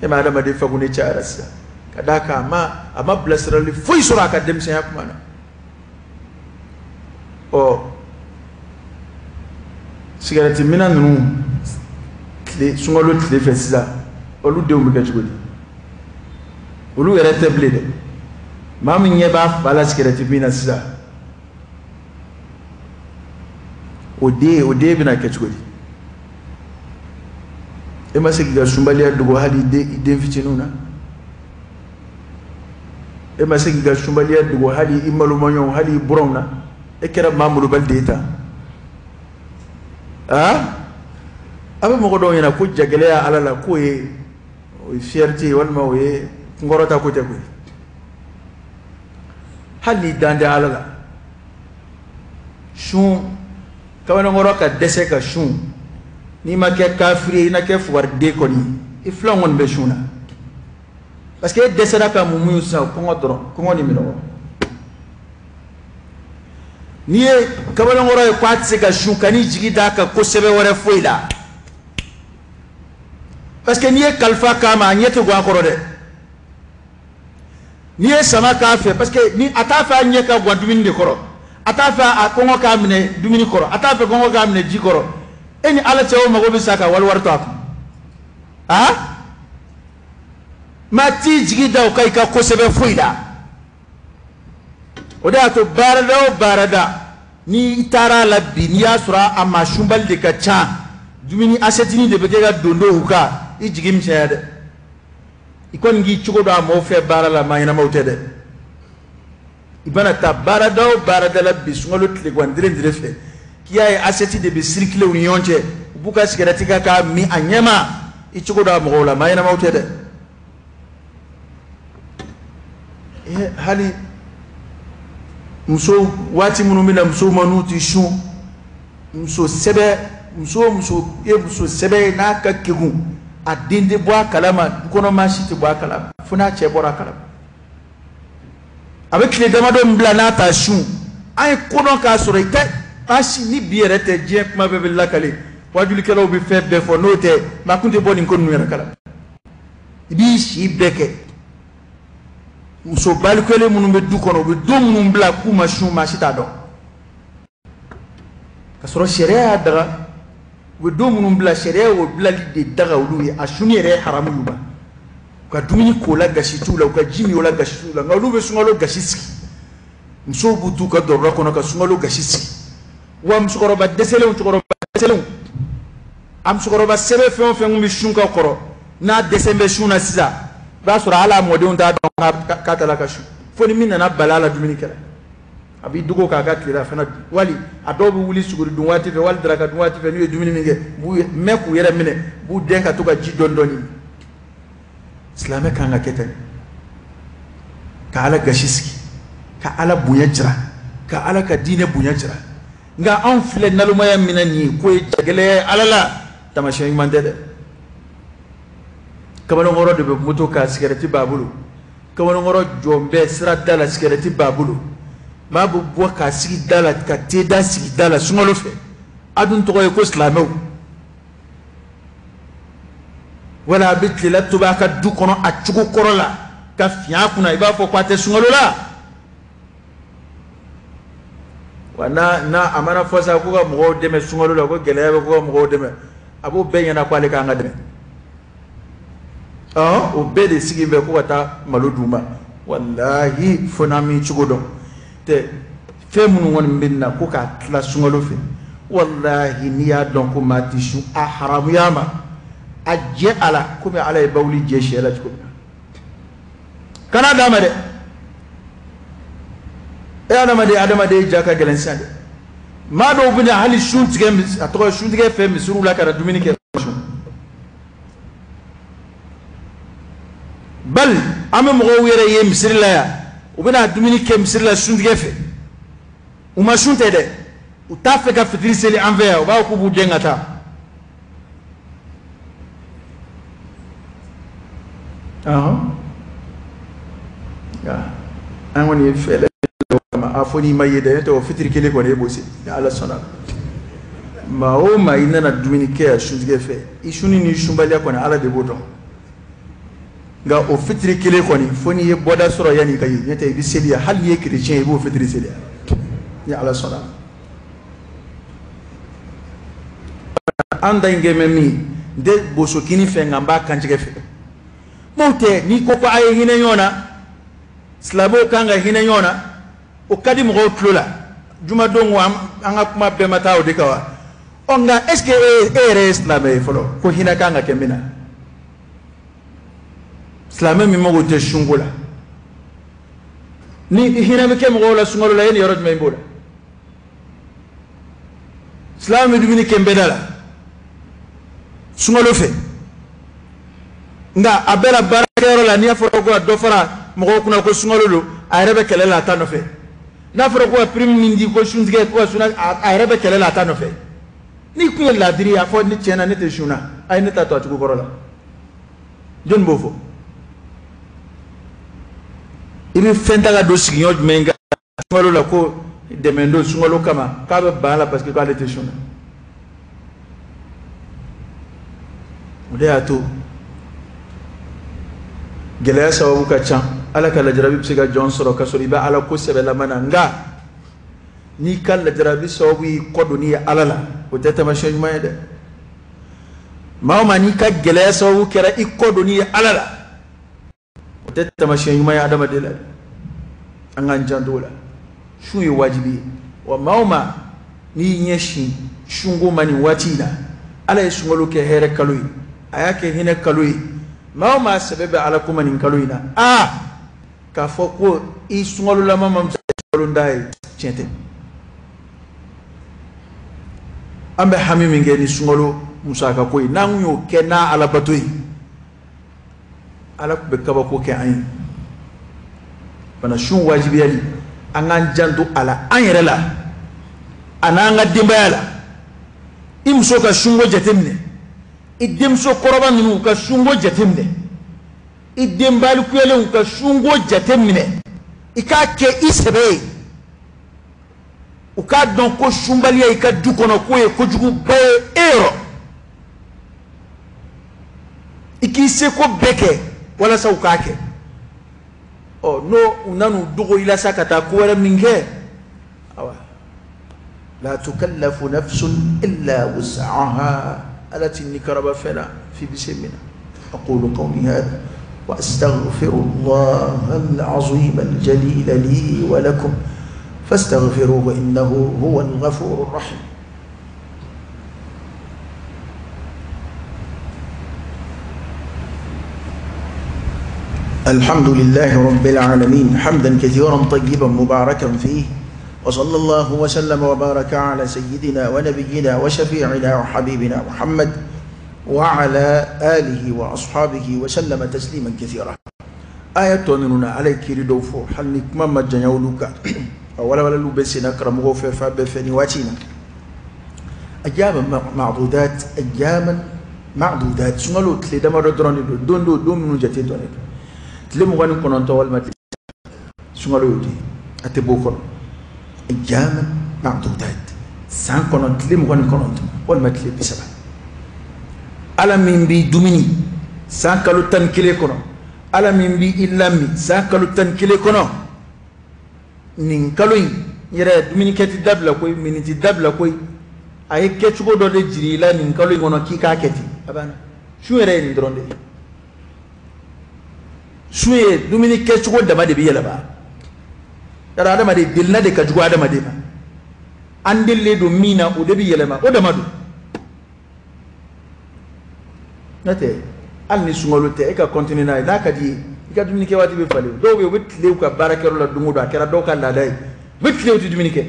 E ma adamaden fagunne cayara sisan. Ka d'a kan a ma bilasirali foyi sɔrɔ a ka denmisɛnya kuma na. Ɔ, sigarɛti minna ninnu tile sunkalo tile fɛ sisan, olu denw bɛ kɛ cogo di? Olu yɛrɛ tɛ bilen dɛ. Maa min ɲɛ b'a fa la sigarɛti min na sisan, o den bɛna kɛ cogo di? E ma se k'i ka sunbaliya dogo hali i den fitininw na. E ma se k'i ka sunbaliya dogo hali i malomaɲɔgɔnw, hali i buranw na. E kɛra maa malobali de ye tan. Aa, a bɛ mɔgɔ dɔw ɲɛna ko jagɛlɛya Ala la k'o ye, o ye fierté ye, walima o ye kunkɔrɔta ko tɛ koyi. Hali n'i dan tɛ Ala la, sun kamalenkɔrɔ ka dɛsɛ ka sun, n'i ma kɛ kafiri ye, i na kɛ fugariden kɔni, i filanw kɔni bɛ sun na. Parce que e dɛsɛra ka mun muɲu sisan, kɔngɔ dɔrɔn, kɔngɔ ni minɔgɔ. N'i ye kamalenkɔrɔ ye k'a tɛ se ka sun, ka n'i jigi d'a kan ko sɛbɛn wɛrɛ foyi la. Parce que n'i ye kalifa k'a ma, a ɲɛ tɛ gan a kɔrɔ dɛ. N'i ye sama k'a fɛ, parce que ni a t'a fɛ a ɲɛ ka gan dumuni de kɔrɔ, a t'a fɛ a kɔngɔ k'a minɛ dumuni kɔrɔ, a t'a fɛ kɔngɔ k'a minɛ ji kɔrɔ. E ni Ala cɛ, o mago bɛ sa ka wali wari to a kun. Aa, maa t'i jigi da o kan i ka ko sɛbɛn foyi la. O de y'a to baarada o baarada, n'i taara a la bi, n'i y'a sɔrɔ a maa sunbali de ka ca, dumuni asɛtini de bɛ kɛ ka don dɔw kan, i jigi misɛnya dɛ. I kɔni k'i cogo dɔn a maaw fɛ baara la, maa ɲɛnamaw tɛ dɛ. I mana taa baarada o baarada la bi sunkalo tilegan dire dire fɛ, K'i y'a ye assiette de bɛ circuler u ni ɲɔgɔn cɛ, u b'u ka sigɛrɛti kɛ k'a min a ɲɛma. I cogo d'a mɔgɔw la, maa ɲɛnamaw tɛ dɛ. Hali muso waati minnu bɛ na musow ma n'u tɛ sun, muso sɛbɛ, muso o muso ye muso sɛbɛ ye n'a ka kegun, a den tɛ bɔ a kalama, du kɔnɔ maa si tɛ bɔ a kalama fo n'a cɛ bɔra a kalama. A bɛ tile damadɔ min bila n'a t'a sun, an ye ko dɔn k'a sɔrɔ i tɛ baasi ni bi yɛrɛ tɛ, diɲɛ kuma bɛɛ bɛ lakale, wajulikɛlaw bɛ fɛn bɛɛ fɔ, n'o tɛ maa kun tɛ bɔ nin ko ninnu yɛrɛ kalama. I b'i si bɛɛ kɛ muso balikuyalen minnu bɛ du kɔnɔ, u bɛ don minnu bila k'u ma sun, maa si t'a dɔn, ka sɔrɔ sariya y'a daga. U bɛ don minnu bila, sariya y'o bilali de daga olu ye, a sunni yɛrɛ ye haramu y'u ma. U ka dumuni k'o la gasi t'u la, u ka ji min o la gasi t'u la, nka olu bɛ sunkalo gasi sigi. Musow b'u t'u ka dɔrɔdɔ kɔnɔ ka sunkalo gasi sigi. Wa musokɔrɔba dɛsɛlenw, cɛkɔrɔba dɛsɛlenw, a musokɔrɔba sɛbɛ fɛn o fɛn kun bɛ sun ka kɔrɔ, n'a dɛsɛ bɛ sun na sisan, i b'a sɔrɔ hali a mɔdenw t'a dɔn k'a taara ka sun, fo ni min nana bala a la dumuni kɛra, a b'i dogo k'a ka tilela fana dun. Wali a dɔw bɛ wuli suguri dun waati fɛ, wali daraka dun waati fɛ, n'u ye dumuni min kɛ, u b'u mɛn k'u yɛrɛ minɛ, u b'u dɛn ka to ka ji dɔɔni dɔɔni. Silamɛ kan ka kɛ ten, ka Ala gasi sigi, ka Ala bonya jira, ka Ala ka diinɛ bonya jira. Nka anw filɛ nalomaya min na nin ye, k'o ye jagɛlɛya ye Ala la, taamasiyɛn ɲuman tɛ dɛ. Kamalenkɔrɔ de bɛ moto kan, sigɛrɛti b'a bolo. Kamalenkɔrɔ jɔn bɛ sira da la, sigɛrɛti b'a bolo. Maa bɛ bɔ k'a sigi da la, ka te da sigi da la sunkalo fɛ. A dun tɔgɔ ye ko silamɛw. Wala a bɛ tilela tobi a ka du kɔnɔ a cogo kɔrɔ la, ka fiɲɛ a kunna, i b'a fɔ ko a tɛ sunkalo la. Wa n'a a mana fɔ sa ko ka mɔgɔw dɛmɛ sunkalo la, ko gɛlɛya bɛ ko ka mɔgɔw dɛmɛ, a b'o bɛɛ ɲɛna ko ale k'an ka dɛmɛ. O bɛɛ de sigi bɛ ko ka taa malo d'u ma. Walahi fo n'an m'i cogo dɔn tɛ, fɛn minnu kɔni bɛ na ko k'a tila sunkalo fɛ, walahi n'i y'a dɔn ko maa tɛ sun, a haramuya ma, a jɛ a la komi Ala ye bawuli jɛ sɛ la cogo min na. Kana d'a ma dɛ. E adamaden, adamaden ja ka gɛlɛn sisan dɛ. Maa dɔw bɛ na hali sun tigɛ, a tɔgɔ sun tigɛ fɛ misiriw la ka na dumuni kɛ. Bali an bɛ mɔgɔw yɛrɛ ye misiri la yan, u bɛna dumuni kɛ misiri la suntigɛ fɛ. U ma sun tɛ dɛ, u t'a fɛ ka fitiri seli an fɛ yan, u b'a fɔ k'u b'u den ka taa. An kɔni ye fɛɛrɛ a fɔ n'i ma ye dɛ, n'o tɛ o fitiri kelen kɔni e b'o seli ni Ala sɔnna. Maa o maa i nana dumuni kɛ yan suntigɛ fɛ, i sunni ni sunbaliya kɔni Ala de b'o dɔn. Nka o fitiri kelen kɔni fo n'i ye bɔda sɔrɔ yanni i ka ye, n'o tɛ i bɛ seli yan, hali n'i ye chrétien ye i b'o fitiri seli yan ni Ala sɔnna. An ta in kɛ mɛ min, n tɛ bosokini fɛ nka n b'a kantigɛ fɛ. N'o tɛ n'i ko ko a ye hinɛ ɲɔgɔn na, silamɛw kan ka hinɛ ɲɔgɔn na, o ka di mɔgɔw tulo la. Jumadon ko an ka kuma bɛɛ ma taa o de kan wa? Ɔ nka est ce que e yɛrɛ ye silamɛ ye fɔlɔ ko hinɛ kan ka kɛ min na? Silamɛ min mago tɛ sunko la, ni hinɛ bɛ kɛ mɔgɔw la sunkalo la, e ni yɔrɔ jumɛn b'o la? Silamɛ bɛ dumuni kɛ nbɛda la sunkalo fɛ, nka a bɛɛ la baarakɛyɔrɔ la, n'i y'a fɔra ko ka dɔ fara mɔgɔw kunna ko sunkalo don, a yɛrɛ bɛ kɛlɛ la a ta nɔfɛ. N'a fɔra ko ka prime min di ko suntigɛ ko ka sun, a yɛrɛ bɛ kɛlɛ la a ta nɔfɛ. N'i kun ye laadiri ye, a fɔ ni tiɲɛ na ne tɛ sun na, a ye ne ta to a cogo kɔrɔ la. Jɔnni b'o fɔ? I bɛ fɛn ta ka don sigiɲɔ jumɛn kan sunkalo la ko dɛmɛ don sunkalo kama, k'a bɛ ban a la parce que k'ale tɛ sun na? O de y'a to gɛlɛya sababu ka ca. Ala ka lajarabi bɛ se ka jɔn sɔrɔ ka sɔrɔ i bɛ Ala ko sɛbɛlama na, nka n'i ka lajarabi sababu y'i kɔ donni ye Ala la, o tɛ taamasiyɛn ɲuman ye dɛ. Maa o maa n'i ka gɛlɛya sababu kɛra i kɔ donni ye Ala la, o tɛ taamasiyɛn ɲuman ye adamaden la dɛ. An k'an janto o la. Sun ye wajibi ye, wa maa o maa n'i ɲɛsin sunko ma nin waati in na, Ala ye sunkalo kɛ hɛrɛ kalo ye, a y'a kɛ hinɛ kalo ye. Maa o maa sɛbɛ bɛ Ala ko ma nin kalo in na, aa k'a fɔ ko i sunkalolama ma fisa sunkalontan ye, tiɲɛ tɛ. An bɛ hami min kɛ ni sunkalo musaka ko ye, n'an y'o kɛ n'a alabato ye, Ala tun bɛ kabako kɛ an ye. Fana sun wajibiyali, an k'an janto a la an yɛrɛ la a n'an ka denbaya la. I muso ka sunko jateminɛ, i denmuso kɔrɔba ninnu ka sunko jateminɛ, i den balikuyalenw ka sunko jateminɛ, i k'a kɛ i sɛbɛ ye. U k'a dɔn ko sunbaliya i ka du kɔnɔ k'o ye kojuguba ye e yɔrɔ. I k'i seko bɛɛ kɛ walasa u k'a kɛ. Ɔ n'o u nan'u dogo i la sa ka taa ko wɛrɛ min kɛ, awa la tukallafu nafsun illa wus'aha, Ala t'i ni karaba fɛn na f'i bɛ se min na. Aqulu qawli hadha wa astaghfirullaha al-azim al-jalil li wa lakum fastaghfiruhu innahu huwa al-ghafur ar-rahim. الحمد لله رب العالمين حمدا كثيرا طيبا مباركا فيه، وصلى الله وسلم وبارك على سيدنا ونبينا وشفيعنا وحبيبنا محمد وعلى آله وأصحابه وسلم تسليما كثيرا. آية ننا على كيري دوفو حل كما مجنيولوكا ولا ولا لبسنا كرمغو في فاب في واتينا أياما معدودات، أياما معدودات. سنلو تلي دمر دروني دون دون دون من جتي دوني tile 29 walima sunkalo y'o de ye, a tɛ bɔ o kɔnɔ. Ayyaman ma'dudat, san kɔnɔ tile 29 walima tile 30. Ala min b'i dumuni san kalo 11 kɔnɔ, Ala min b'i lami san kalo 11 kɔnɔ, nin kalo in yɛrɛ dumunikɛ ti dabila koyi, mini ti dabila koyi. A ye kɛcogo dɔ de jira i la nin kalo in kɔnɔ k'i k'a kɛ ten, a banna. Sun yɛrɛ ye nin dɔrɔn de ye. Sun ye dumuni kɛcogo dama de bɛ yɛlɛma. Yàrá adamaden delina de ka jugu adamaden ma, an delilen don min na o de bɛ yɛlɛma, o dama don. N'o tɛ hali ni sunkalo tɛ, e ka continuer n'a ye, n'a ka di ye i ka dumuni kɛ waati bɛ falen. Dɔw bɛ yen u bɛ tile u ka baarakɛyɔrɔ la don o don, a kɛra dɔw ka laada ye, u bɛ tile u tɛ dumuni kɛ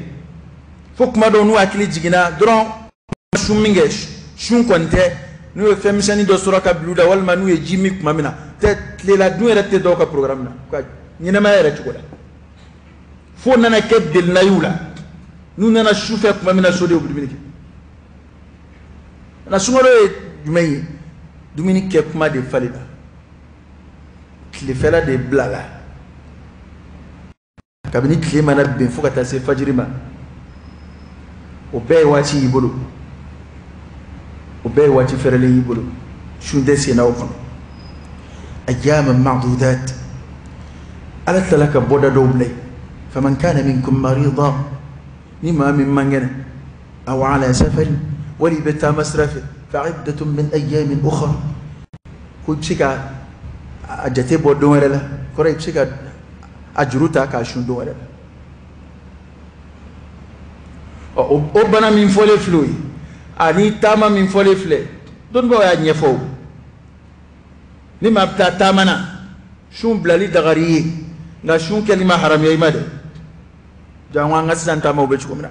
fo kuma dɔw n'u hakili jiginna dɔrɔn sun min kɛ sun kɔni tɛ, n'u ye fɛn misɛnnin dɔ sɔrɔ ka bila u da walima n'u ye ji min tuma min na tɛ, tilela dun yɛrɛ tɛ dɔw ka programme na ka ɲɛnɛmaya yɛrɛ cogo la. Fo nana kɛ delina y'u la, n'u nana sufɛ tuma min na so de u bɛ dumuni kɛ. Na sunkalo ye jumɛn ye? Dumuni kɛ kuma de falenna, tilefɛla de bilala. Kabini tile mana bin fo ka taa se fajiri ma, o bɛɛ ye waati y'i bolo, o bɛɛ ye waati fɛrɛlen y'i bolo, sun tɛ senna o kɔnɔ. Ayyaman ma'dudat, Ala tilala ka bɔda dɔw bila yen. Faman kana minkum marida, ni maa min man kɛnɛ, aw ala safarin, wali i bɛ taama sira fɛ, fa'iddatun min ayyamin ukhra, ko i bɛ se ka a jate bɔ don wɛrɛ la, kɔrɔ i bɛ se ka a juru ta k'a sun don wɛrɛ la. Ɔ o bana min fɔlen filɛ o ye, ani taama min fɔlen filɛ, dɔnnibaaw y'a ɲɛfɔ o. Ni maa bɛ taa taama na, sun bilali dagari ye, nka sun kɛli ma haramuya i ma dɛ. Jango an ka sisan taamaw bɛ cogo min na,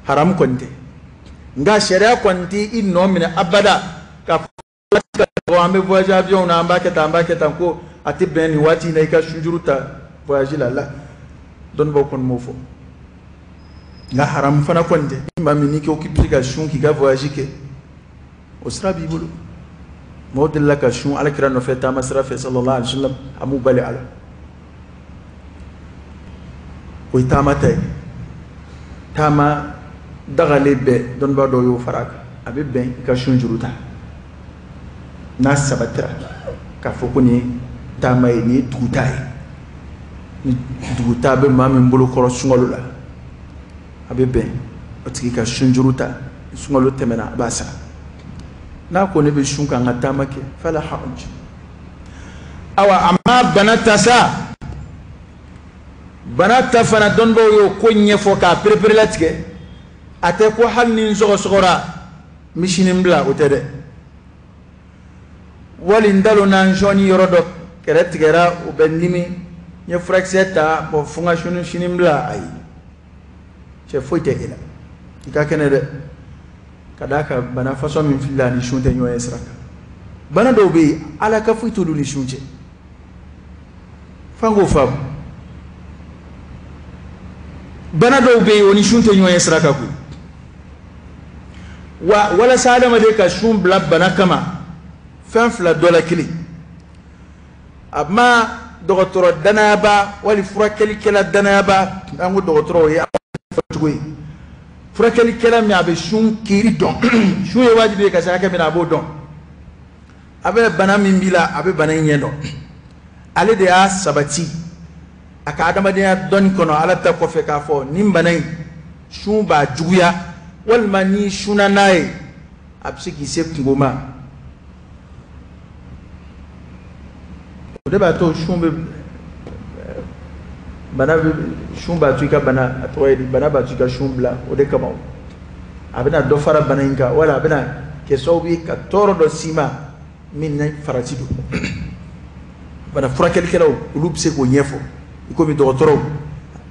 haramu kɔni tɛ, nka sariya kɔni tɛ i nɔ minɛ abada k'a fɔ an bɛ voyage avion na, an b'a kɛ tan, an b'a kɛ tan, ko a tɛ bɛn nin waati in na i ka sunjuru ta voyage la la. Dɔnnibaaw kɔni m'o fɔ, nka haramu fana kɔni tɛ. Ni maa min n'i ko k'i bɛ se ka sun k'i ka voyage kɛ, o sira b'i bolo. Mɔgɔw delila ka sun Alakira nɔfɛ taama sira fɛ sallallahu alaihi wa sallam, a m'u bali a la. O ye taama ta ye. Taama dagalen bɛɛ, dɔnnibaa dɔw y'o fara a kan, a bɛ bɛn i ka sun juru ta n'a sabatira k'a fɔ ko nin ye taama ye, nin ye dugutaa ye. Ni dugutaa bɛ maa min bolo kɔrɔ sunkalo la, a bɛ bɛn o tigi ka sun juru ta. Sunkalo tɛmɛna, a b'a sara. N'a ko ne bɛ sun ka n ka taama kɛ, fala haraj. Awa a ma bana ta sa, bana ta fana dɔnnibaaw y'o ko ɲɛfɔ k'a pereperelatigɛ. A tɛ ko hali ni n sɔgɔsɔgɔra n bɛ sini bila, o tɛ dɛ. Wali n talonna n sɔnni yɔrɔ dɔ kɛrɛ tigɛra, o bɛ n dimi, n ye furakisɛ ta, bɔn fo n ka sini bila, ayi. Cɛ foyi tɛ e la. I ka kɛnɛ dɛ, ka d'a kan bana fasɔn min filila ni sun tɛ ɲɔgɔn ye sira kan. Bana dɔw bɛ yen, ala ka foyi t'olu ni sun cɛ. F'an k'o faamu. Bana dɔw bɛ yen, o ni sun tɛ ɲɔgɔn ye sira kan koyi. Wa walasa adamaden ka sun bila bana kama, fɛn fila dɔ la kelen, a ma dɔgɔtɔrɔ danayaba wali furakɛlikɛla danayaba. An ko dɔgɔtɔrɔ ye cogo ye, furakɛlikɛla min a bɛ sun kiiri dɔn, sun ye wajibi ye ka se hakɛ min na a b'o dɔn, a bɛ bana min b'i la a bɛ bana in ɲɛ dɔn, ale de y'a sabati a ka adamadenya dɔnni kɔnɔ ala ta kɔfɛ k'a fɔ nin bana in sun b'a juguya, walima n'i sunna n'a ye a bɛ se k'i se kungo ma. O de b'a to sun bɛ bana bɛ sun b'a to i ka bana, a tɔgɔ ye di, bana b'a to i ka sun bila. O de kama a bɛna dɔ fara bana in kan, wala a bɛna kɛ sababu ye ka tɔɔrɔ dɔ s'i ma min ni farati don. Bana furakɛlikɛlaw olu bɛ se k'o ɲɛfɔ i komi dɔgɔtɔrɔw,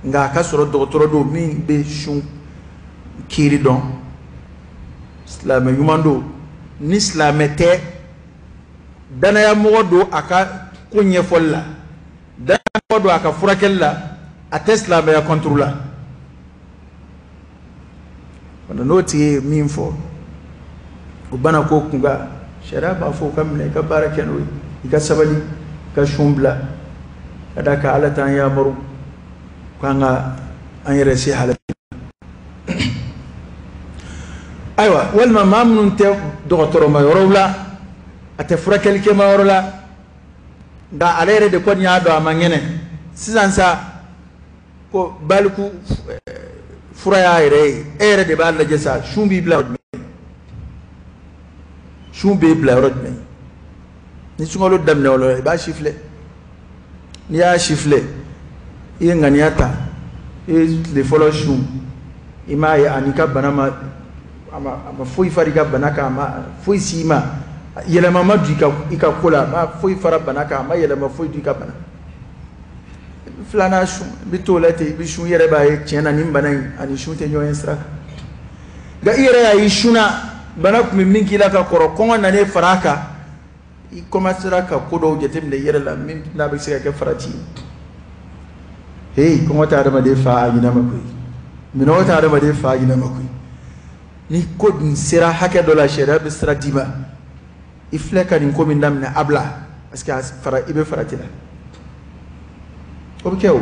nka a ka sɔrɔ dɔgɔtɔrɔ don min bɛ sun kiiri dɔn, silamɛ ɲuman don, ni silamɛ tɛ, danayamɔgɔ don a ka ko ɲɛfɔli la, danayamɔgɔ don a ka furakɛli la, a tɛ silamɛya kɔnturu la. N'o tigi ye min fɔ o bana ko kunkan, sariya b'a fɔ o ka minɛ, i ka baara kɛ n'o ye, i ka sabali, i ka sun bila, ka d'a kan ala t'an yamaru k'an ka an yɛrɛ se halaki. Ayiwa, walima maa minnu tɛ dɔgɔtɔrɔma yɔrɔw la, a tɛ furakɛlikɛma yɔrɔ la, nka ale yɛrɛ de kɔni y'a dɔn a man kɛnɛ sisan sa, ko baliku fura y'a yɛrɛ ye, e yɛrɛ de b'a lajɛ sa, sun b'i bila yɔrɔ jumɛn, sun b'i bila yɔrɔ jumɛn? Ni sunkalo daminɛ o la, i b'a sifilɛ. N'i y'a sifilɛ, i ye ŋaniya ta, i ye tile fɔlɔ sun, i m'a ye ani ka bana ma, a ma foyi fara i ka bana kan, a ma foyi s'i ma, yɛlɛma ma don i ka ko la, a ma foyi fara bana kan, a ma yɛlɛma foyi don i ka bana. Filanan sun, i bɛ t'o la ten, i bɛ sun, i yɛrɛ b'a ye tiɲɛ na nin bana in ani sun tɛ ɲɔgɔn ye sira kan. Nka i yɛrɛ y'a ye sunna, bana tun bɛ min k'i la ka kɔrɔ, kɔngɔ nanen fara a kan, i commencera ka ko dɔw jateminɛ i yɛrɛ la min n'a bɛ se ka kɛ farati ye. Hey, kɔngɔ tɛ adamaden fa a ɲinɛ ma koyi, minɔgɔ tɛ adamaden fa a ɲinɛ ma koyi. Ni ko dun sera hakɛ dɔ la, sariya bɛ sira d'i ma, i filɛ ka nin ko min daminɛ, a bila, parce que i bɛ farati la. O bɛ kɛ o.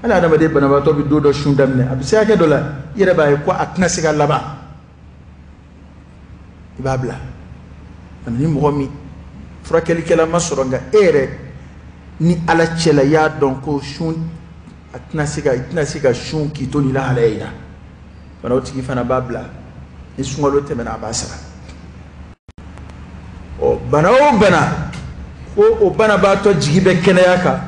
Hali adamaden banabaatɔ bɛ don dɔ sun daminɛ, a bɛ se hakɛ dɔ la, i yɛrɛ b'a ye ko a tɛna se ka laban, i b'a bila. Ani ni mɔgɔ min furakɛlikɛla ma sɔrɔ, nka e yɛrɛ ni ala cɛla i y'a dɔn ko sun a tɛna se ka, i tɛna se ka sun k'i to nin lahalaya in na fana, o tigi fana b'a bila. Ni sunkalo tɛmɛna, a b'a sara. Ɔ, bana o bana ko o banabaatɔ jigi bɛ kɛnɛya kan,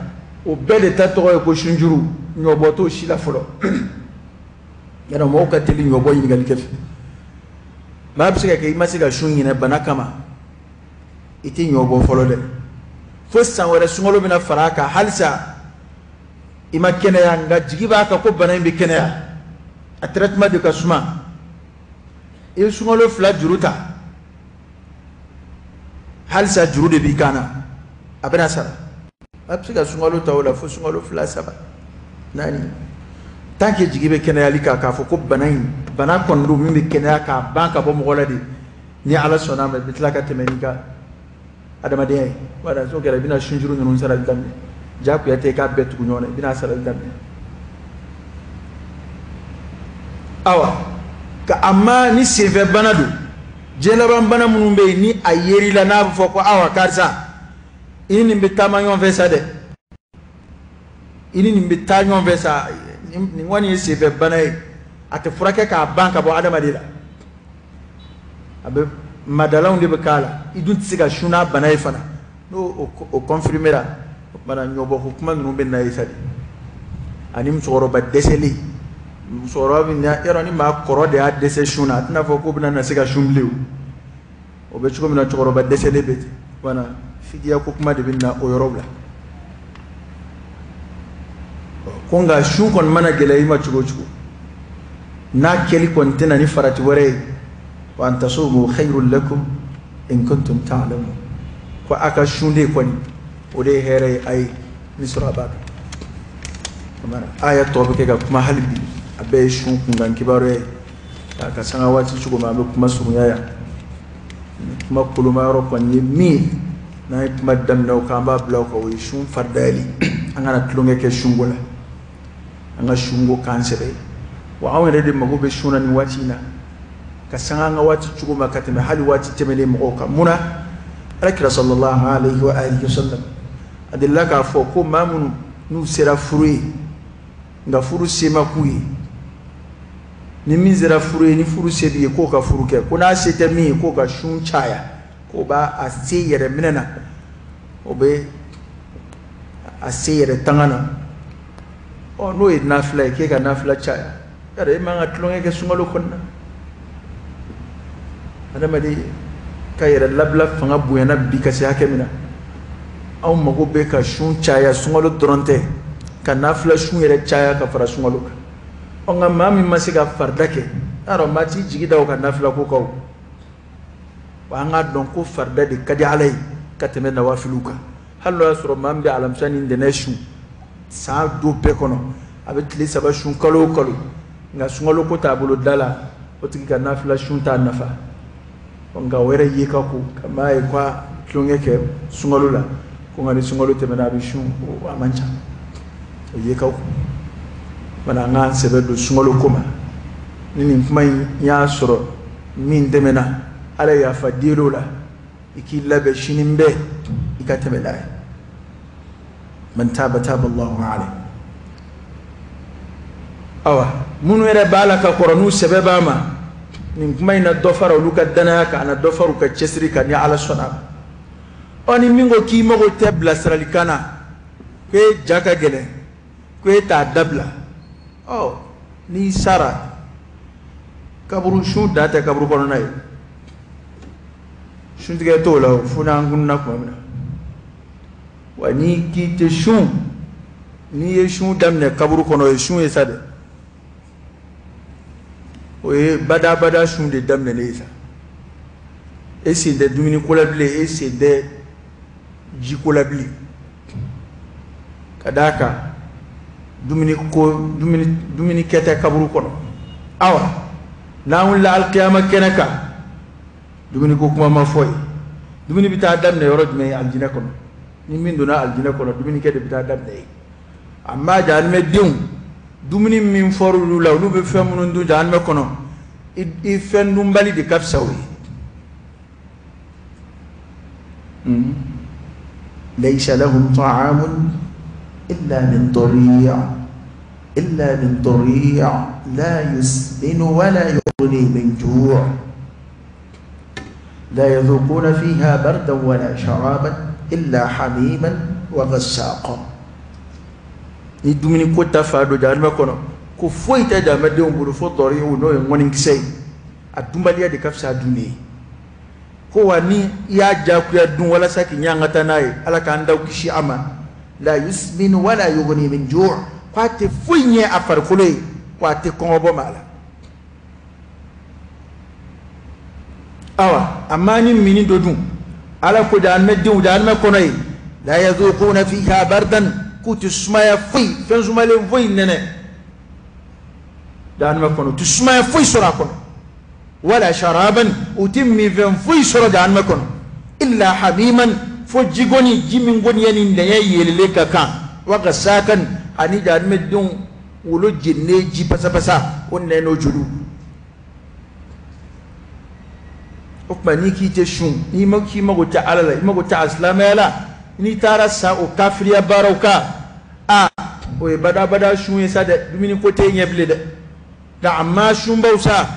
o bɛɛ de ta tɔgɔ ye ko sunjuru. Ɲɔbɔ t'o si la fɔlɔ. Yala mɔgɔw ka teli ɲɔbɔ ɲininkali kɛ fɛ. Maa bɛ se ka kɛ i ma se ka sun ɲinɛ bana kama, i tɛ ɲɔbɔ fɔlɔ dɛ, fo san wɛrɛ sunkalo bɛna fara a kan, halisa i ma kɛnɛya, nka jigi b'a kan ko bana in bɛ kɛnɛya, a traitement de ka suma, i ye sunkalo 2 juru ta, halisa juru de b'i kan na, a bɛna sara. A bɛ se ka sunkalo ta o la fo sunkalo 2, 3, 4, tant que jigi bɛ kɛnɛyali kan, k'a fɔ ko bana in bana kɔni don min bɛ kɛnɛya k'a ban ka bɔ mɔgɔ la de, ni ala sɔnna a ma, i bɛ tila ka tɛmɛ n'i ka adamadenya ye. Wala n'o kɛra, i bɛna sunjuru ninnu sarali daminɛ. Diyagoya tɛ i k'a bɛɛ tugu ɲɔgɔn na, i bɛna sarali daminɛ. Awa, ka a ma ni senfɛ bana don, diɲɛ laban bana minnu bɛ yen ni a yer'i la, n'a bɛ fɔ ko awa karisa, i ni nin bɛ taama ɲɔgɔn fɛ sa dɛ, i ni nin bɛ taa ɲɔgɔn fɛ sa, nin kɔni ye senfɛ bana ye, a tɛ furakɛ k'a ban ka bɔ adamaden la, a bɛ madalanw de bɛ k'a la, i dun tɛ se ka sun n'a bana ye fana. N'o o confirmera, o tuma na ɲɔbɔko kuma ninnu bɛ na ye sa de. Ani musokɔrɔba dɛsɛlen, musokɔrɔba bɛ na yɔrɔ ni maa kɔrɔ de y'a dɛsɛ sun na, a tɛna fɔ k'o bɛna na se ka sun bilen o. O bɛ cogo min na, cɛkɔrɔba dɛsɛlen bɛ ten, wala fidiya ko kuma de bɛ na o yɔrɔ la. Ko nka sun kɔni mana gɛlɛya i ma cogo o cogo, N'a kɛli kɔni tɛ na ni farati wɛrɛ ye, wa an tasumu khayrun lakum in kuntum ta'lamun, ko a ka sun de kɔni o de ye hɛrɛ ye a ye ni sɔrɔ a b'a dɔn. Aya tɔ bɛ kɛ ka kuma hali bi, a bɛɛ ye sun kunkan kibaruya ye. A ka sanga waati cogo min, an bɛ kuma surunya yan. Kuma koloma yɔrɔ kɔni ye min ye, n'an ye kuma daminɛ o kan, an b'a bila o kan, o ye sun faridayali. An kana tulonkɛ kɛ sunko la, an ka sunko k'an sɛbɛ. Wa anw yɛrɛ de mago bɛ sun na nin waati in na ka sanga an ka waati cogo ma ka tɛmɛ hali waati tɛmɛnen mɔgɔw kan. Mun na? Alakira sallallahu alaihi wa alihi wa sallam a delila k'a fɔ ko maa minnu n'u sera furu ye nka furu se ma k'u ye, ni min sera furu ye ni furu se b'i ye k'o ka furu kɛ, ko n'a se tɛ min ye k'o ka sun caya, k'o b'a a se yɛrɛ minɛ na, o bɛ a se yɛrɛ tanga na. Ɔ n'o ye nafila ye, k'e ka nafila caya, yɛrɛ e man ka tulonkɛ kɛ sunkalo kɔnɔna. Adamaden ka yɛrɛ labila fanga bonyana bi ka se hakɛ min na, anw mago bɛ ka sun caya, sunkalo dɔrɔn tɛ, ka nafila sun yɛrɛ caya ka fara sunkalo kan. Ɔ nka maa min ma se ka farida kɛ, y'a dɔn maa t'i jigi da o ka nafila ko kan o. Wa an k'a dɔn ko farida de ka di Ala ye ka tɛmɛ nawafiliw kan. Hali n'o y'a sɔrɔ maa min bɛ alamisa ni ntɛnɛn sun san don bɛɛ kɔnɔ, a bɛ tile 3 sun kalo o kalo, nka sunkalo ko t'a bolo da la, o tigi ka nafila sun t'a nafa. Nka o yɛrɛ ye ka ko ka maa ye k'a tulonkɛ kɛ sunkalo la, ko nka ni sunkalo tɛmɛna a bɛ sun, o a man ca, o ye ka ko. Bana an k'an sɛbɛ don sunkalo ko ma. Ni nin kuma in y'a sɔrɔ min tɛmɛna, Ala ye yafa deli o la, i k'i labɛn sini bɛɛ i ka tɛmɛ n'a ye. Man taba taba Allahu alayhi. Awa minnu yɛrɛ b'a la ka kɔrɔ n'u sɛbɛ b'a ma, nin kuma in na dɔ fara olu ka danaya kan, a na dɔ fara u ka cɛsiri kan ni Ala sɔnna a ma. Ɔ ni min ko k'i mago tɛ bilasiralikan na, ko e ja ka gɛlɛn, ko e t'a dabila, ɔ n'i sara kaburu sun da tɛ kaburu kɔnɔna ye, suntigɛ t'o la o, fo n'an kunna tuma min na. Wa n'i k'i tɛ sun, n'i ye sun daminɛ kaburu kɔnɔ, o ye sun ye sa dɛ, o ye badabada sun de daminɛlen ye sa. E sen tɛ dumuni ko la bilen, e sen tɛ ji ko la bilen, ka d'a kan dumuni kɛ tɛ kaburu kɔnɔ. Awa n'an wulila alikiyama kɛnɛ kan, dumuni ko kuma ma fɔ ye. Dumuni bɛ taa daminɛ yɔrɔ jumɛn? Alijinɛ kɔnɔ. Ni min donna alijinɛ kɔnɔ, dumunikɛ de bɛ taa daminɛ yen. A ma jahanamɛdenw dumuni min fɔra olu la, olu bɛ fɛn minnu dun jahanamɛ kɔnɔ, i fɛn dunbali de ka fisa o ye. Laysa lahum ta'amun illa min dari'a, illa min dari'a la yusminu wa la yughni min ju' la yadhuquna fiha bardan wa la sharaban illa hamiman wa ghassaqa. Ni dumuni ko ta fa don jahanamɛ kɔnɔ, ko foyi tɛ jahanamɛdenw bolo fo dɔri, n'o ye ŋɔnikisɛ ye. A dunbaliya de ka fisa a dunni ye. Ko wa ni i y'a diyagoya dun walasa k'i ɲangata n'a ye, Ala k'an daw kisi a ma. La yusminu wa la yughni min ju', k'a tɛ foyi ɲɛ a farikolo ye, ko a tɛ kɔngɔ bɔ maa la. Awa a maa ni mini dɔ dun, Ala ko jahanamɛdenw jahanamɛ kɔnɔ ye, la yazuquna fiha bardan, k'u tɛ sumaya foyi, fɛn sumalen foyi nɛnɛ jahanamɛ kɔnɔ, u tɛ sumaya foyi sɔrɔ a kɔnɔ. Wala sharaban, u tɛ minfɛn foyi sɔrɔ jahanamɛ kɔnɔ, illa hamiman, fo jigoni, ji min kɔni ye ni nɛɲɛ yɛlɛlen ka kan, wa gasakan, ani jahanamɛdenw wolo jeninen ji pasapasa, o nɛn n'o joliw. O tuma n'i k'i tɛ sun, n'i ma k'i mago tɛ Ala la, i mago tɛ a silamɛya la, n'i taara sa o kafiriya baaraw kan, a o ye badabada sun ye sa dɛ, dumuni ko t'e ɲɛ bilen dɛ. Nka a ma sunbaw sa,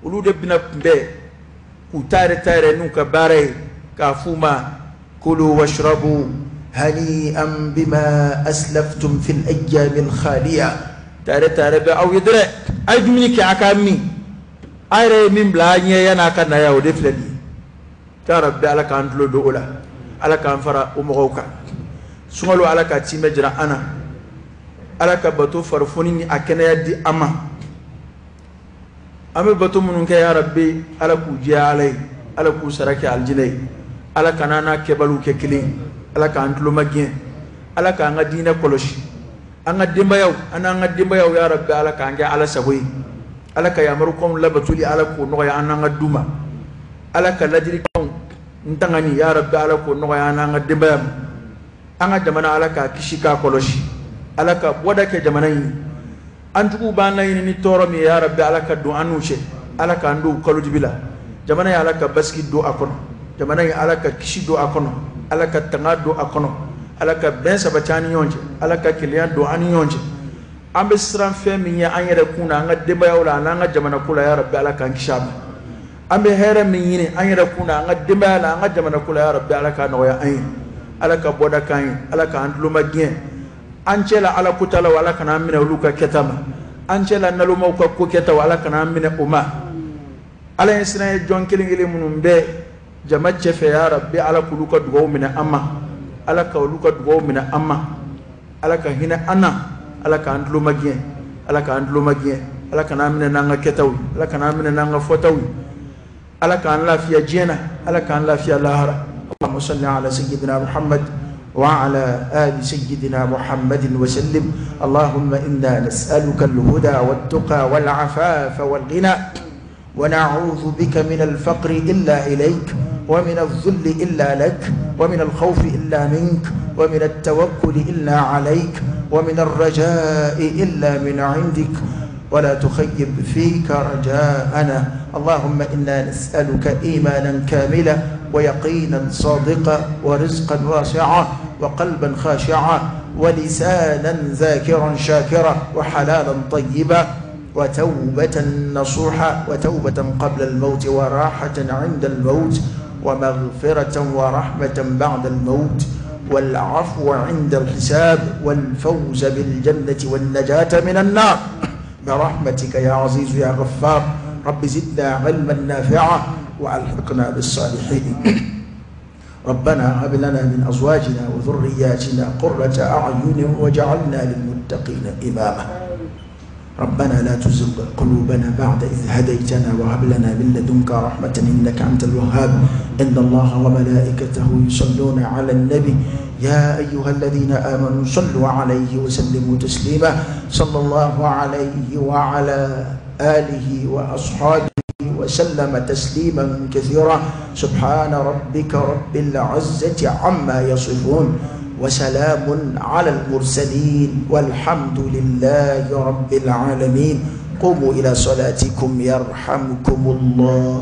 olu de bɛna kunbɛn k'u ta yɛrɛ ta yɛrɛ n'u ka baara ye, k'a f'u ma kulu washrabu hani'an bima aslaftum fil ayyamil khaliya. Tare tare bɛ aw ye dɛrɛ, a ye dumuni kɛ a k'a min, a yɛrɛ ye min bila a ɲɛ yan'a ka na yan, o de filɛ nin ye. Ya Rabbi, Ala k'an tulo don o la, Ala k'an fara o mɔgɔw kan. Sunkalo, Ala ka timɛ jira an na, Ala ka bato farifoni ni a kɛnɛya di an ma. An bɛ bato minnu kɛ ya Rabbi, Ala k'u diya Ala ye, Ala k'u sara kɛ alijinɛ ye, Ala kana n'a kɛbaliw kɛ kelen, Ala k'an tulo magɛn, Ala k'an ka diinɛ kɔlɔsi, an ka denbayaw, an n'an ka denbayaw ya Rabbi, Ala k'an kɛ Ala sago ye, Ala ka yamarukanw labatoli Ala k'o nɔgɔya an n'an ka du ma, Ala ka ladilikanw n tangani ya Rabbi, Ala k'o nɔgɔya an n'an ka denbaya ma, an ka jamana Ala k'a kisi k'a kɔlɔsi, Ala ka bɔda kɛ jamana in ye. An juguw b'an laɲini ni tɔɔrɔ min ye ya Rabbi, Ala ka don an n'u cɛ, Ala k'an don kalo dibi la. Jamana ye Ala ka basigi don a kɔnɔ, jamana ye Ala ka kisi don a kɔnɔ, Ala ka tanga don a kɔnɔ, Ala ka bɛn sabati an ni ɲɔgɔn cɛ, Ala ka kelenya don an ni ɲɔgɔn cɛ. An bɛ siran fɛn min ye an yɛrɛ kun na, an ka denbayaw la, an'an ka jamana ko la ya Rabbi, Ala k'an kisi a ma. An bɛ hɛrɛ min ɲini an yɛrɛ kun na, an ka denbaya la, an ka jamana ko la ya Rabbi, Ala k'a nɔgɔya an ye, Ala ka bɔda k'an ye, Ala k'an tulo magɛn. An cɛ la Ala kota la, Ala kana an minɛ olu ka kɛta ma, an cɛ la nalomaw ka ko kɛta, Ala kana an minɛ o ma. Ala ye siran ye jɔn kelen kelen minnu bɛ jama cɛfɛ ya Rabbi, Ala k'olu ka dugawu minɛ an ma, Ala ka olu ka dugawu minɛ an ma, Ala ka hinɛ an na, Ala k'an tulo magɛn, Ala k'an tulo magɛn, Ala kana an minɛ n'an ka kɛtaw ye, Ala kana an minɛ n'an ka fɔtaw ye, Ala k'an lafiya diɲɛ na, Ala k'an lafiya lahara. Allahumma salli ala sayyidina Muhammad وعلى آل سيدنا محمد وسلم. اللهم إنا نسألك الهدى والتقى والعفاف والغنى، ونعوذ بك من الفقر إلا إليك، ومن الذل إلا لك، ومن الخوف إلا منك، ومن التوكل إلا عليك، ومن الرجاء إلا من عندك، ولا تخيب فيك رجاءنا. اللهم إنا نسألك إيمانا كاملا، ويقينا صادقا، ورزقا واسعا، وقلبا خاشعا، ولسانا ذاكرا شاكرا، وحلالا طيبا، وتوبة نصوحا، وتوبة قبل الموت، وراحة عند الموت، ومغفرة ورحمة بعد الموت، والعفو عند الحساب، والفوز بالجنة والنجاة من النار، برحمتك يا عزيز يا غفار. رب زدنا علما نافعا وألحقنا بالصالحين. ربنا هب لنا من أزواجنا وذرياتنا قرة أعين واجعلنا للمتقين إماما. ربنا لا تزغ قلوبنا بعد إذ هديتنا وهب لنا من لدنك رحمة إنك أنت الوهاب. إن الله وملائكته يصلون على النبي يا أيها الذين آمنوا صلوا عليه وسلموا تسليما. صلى الله عليه وعلى آله وأصحابه وسلم تسليما كثيرا. سبحان ربك رب العزة عما يصفون، وسلام على المرسلين، والحمد لله رب العالمين. قوموا إلى صلاتكم يرحمكم الله.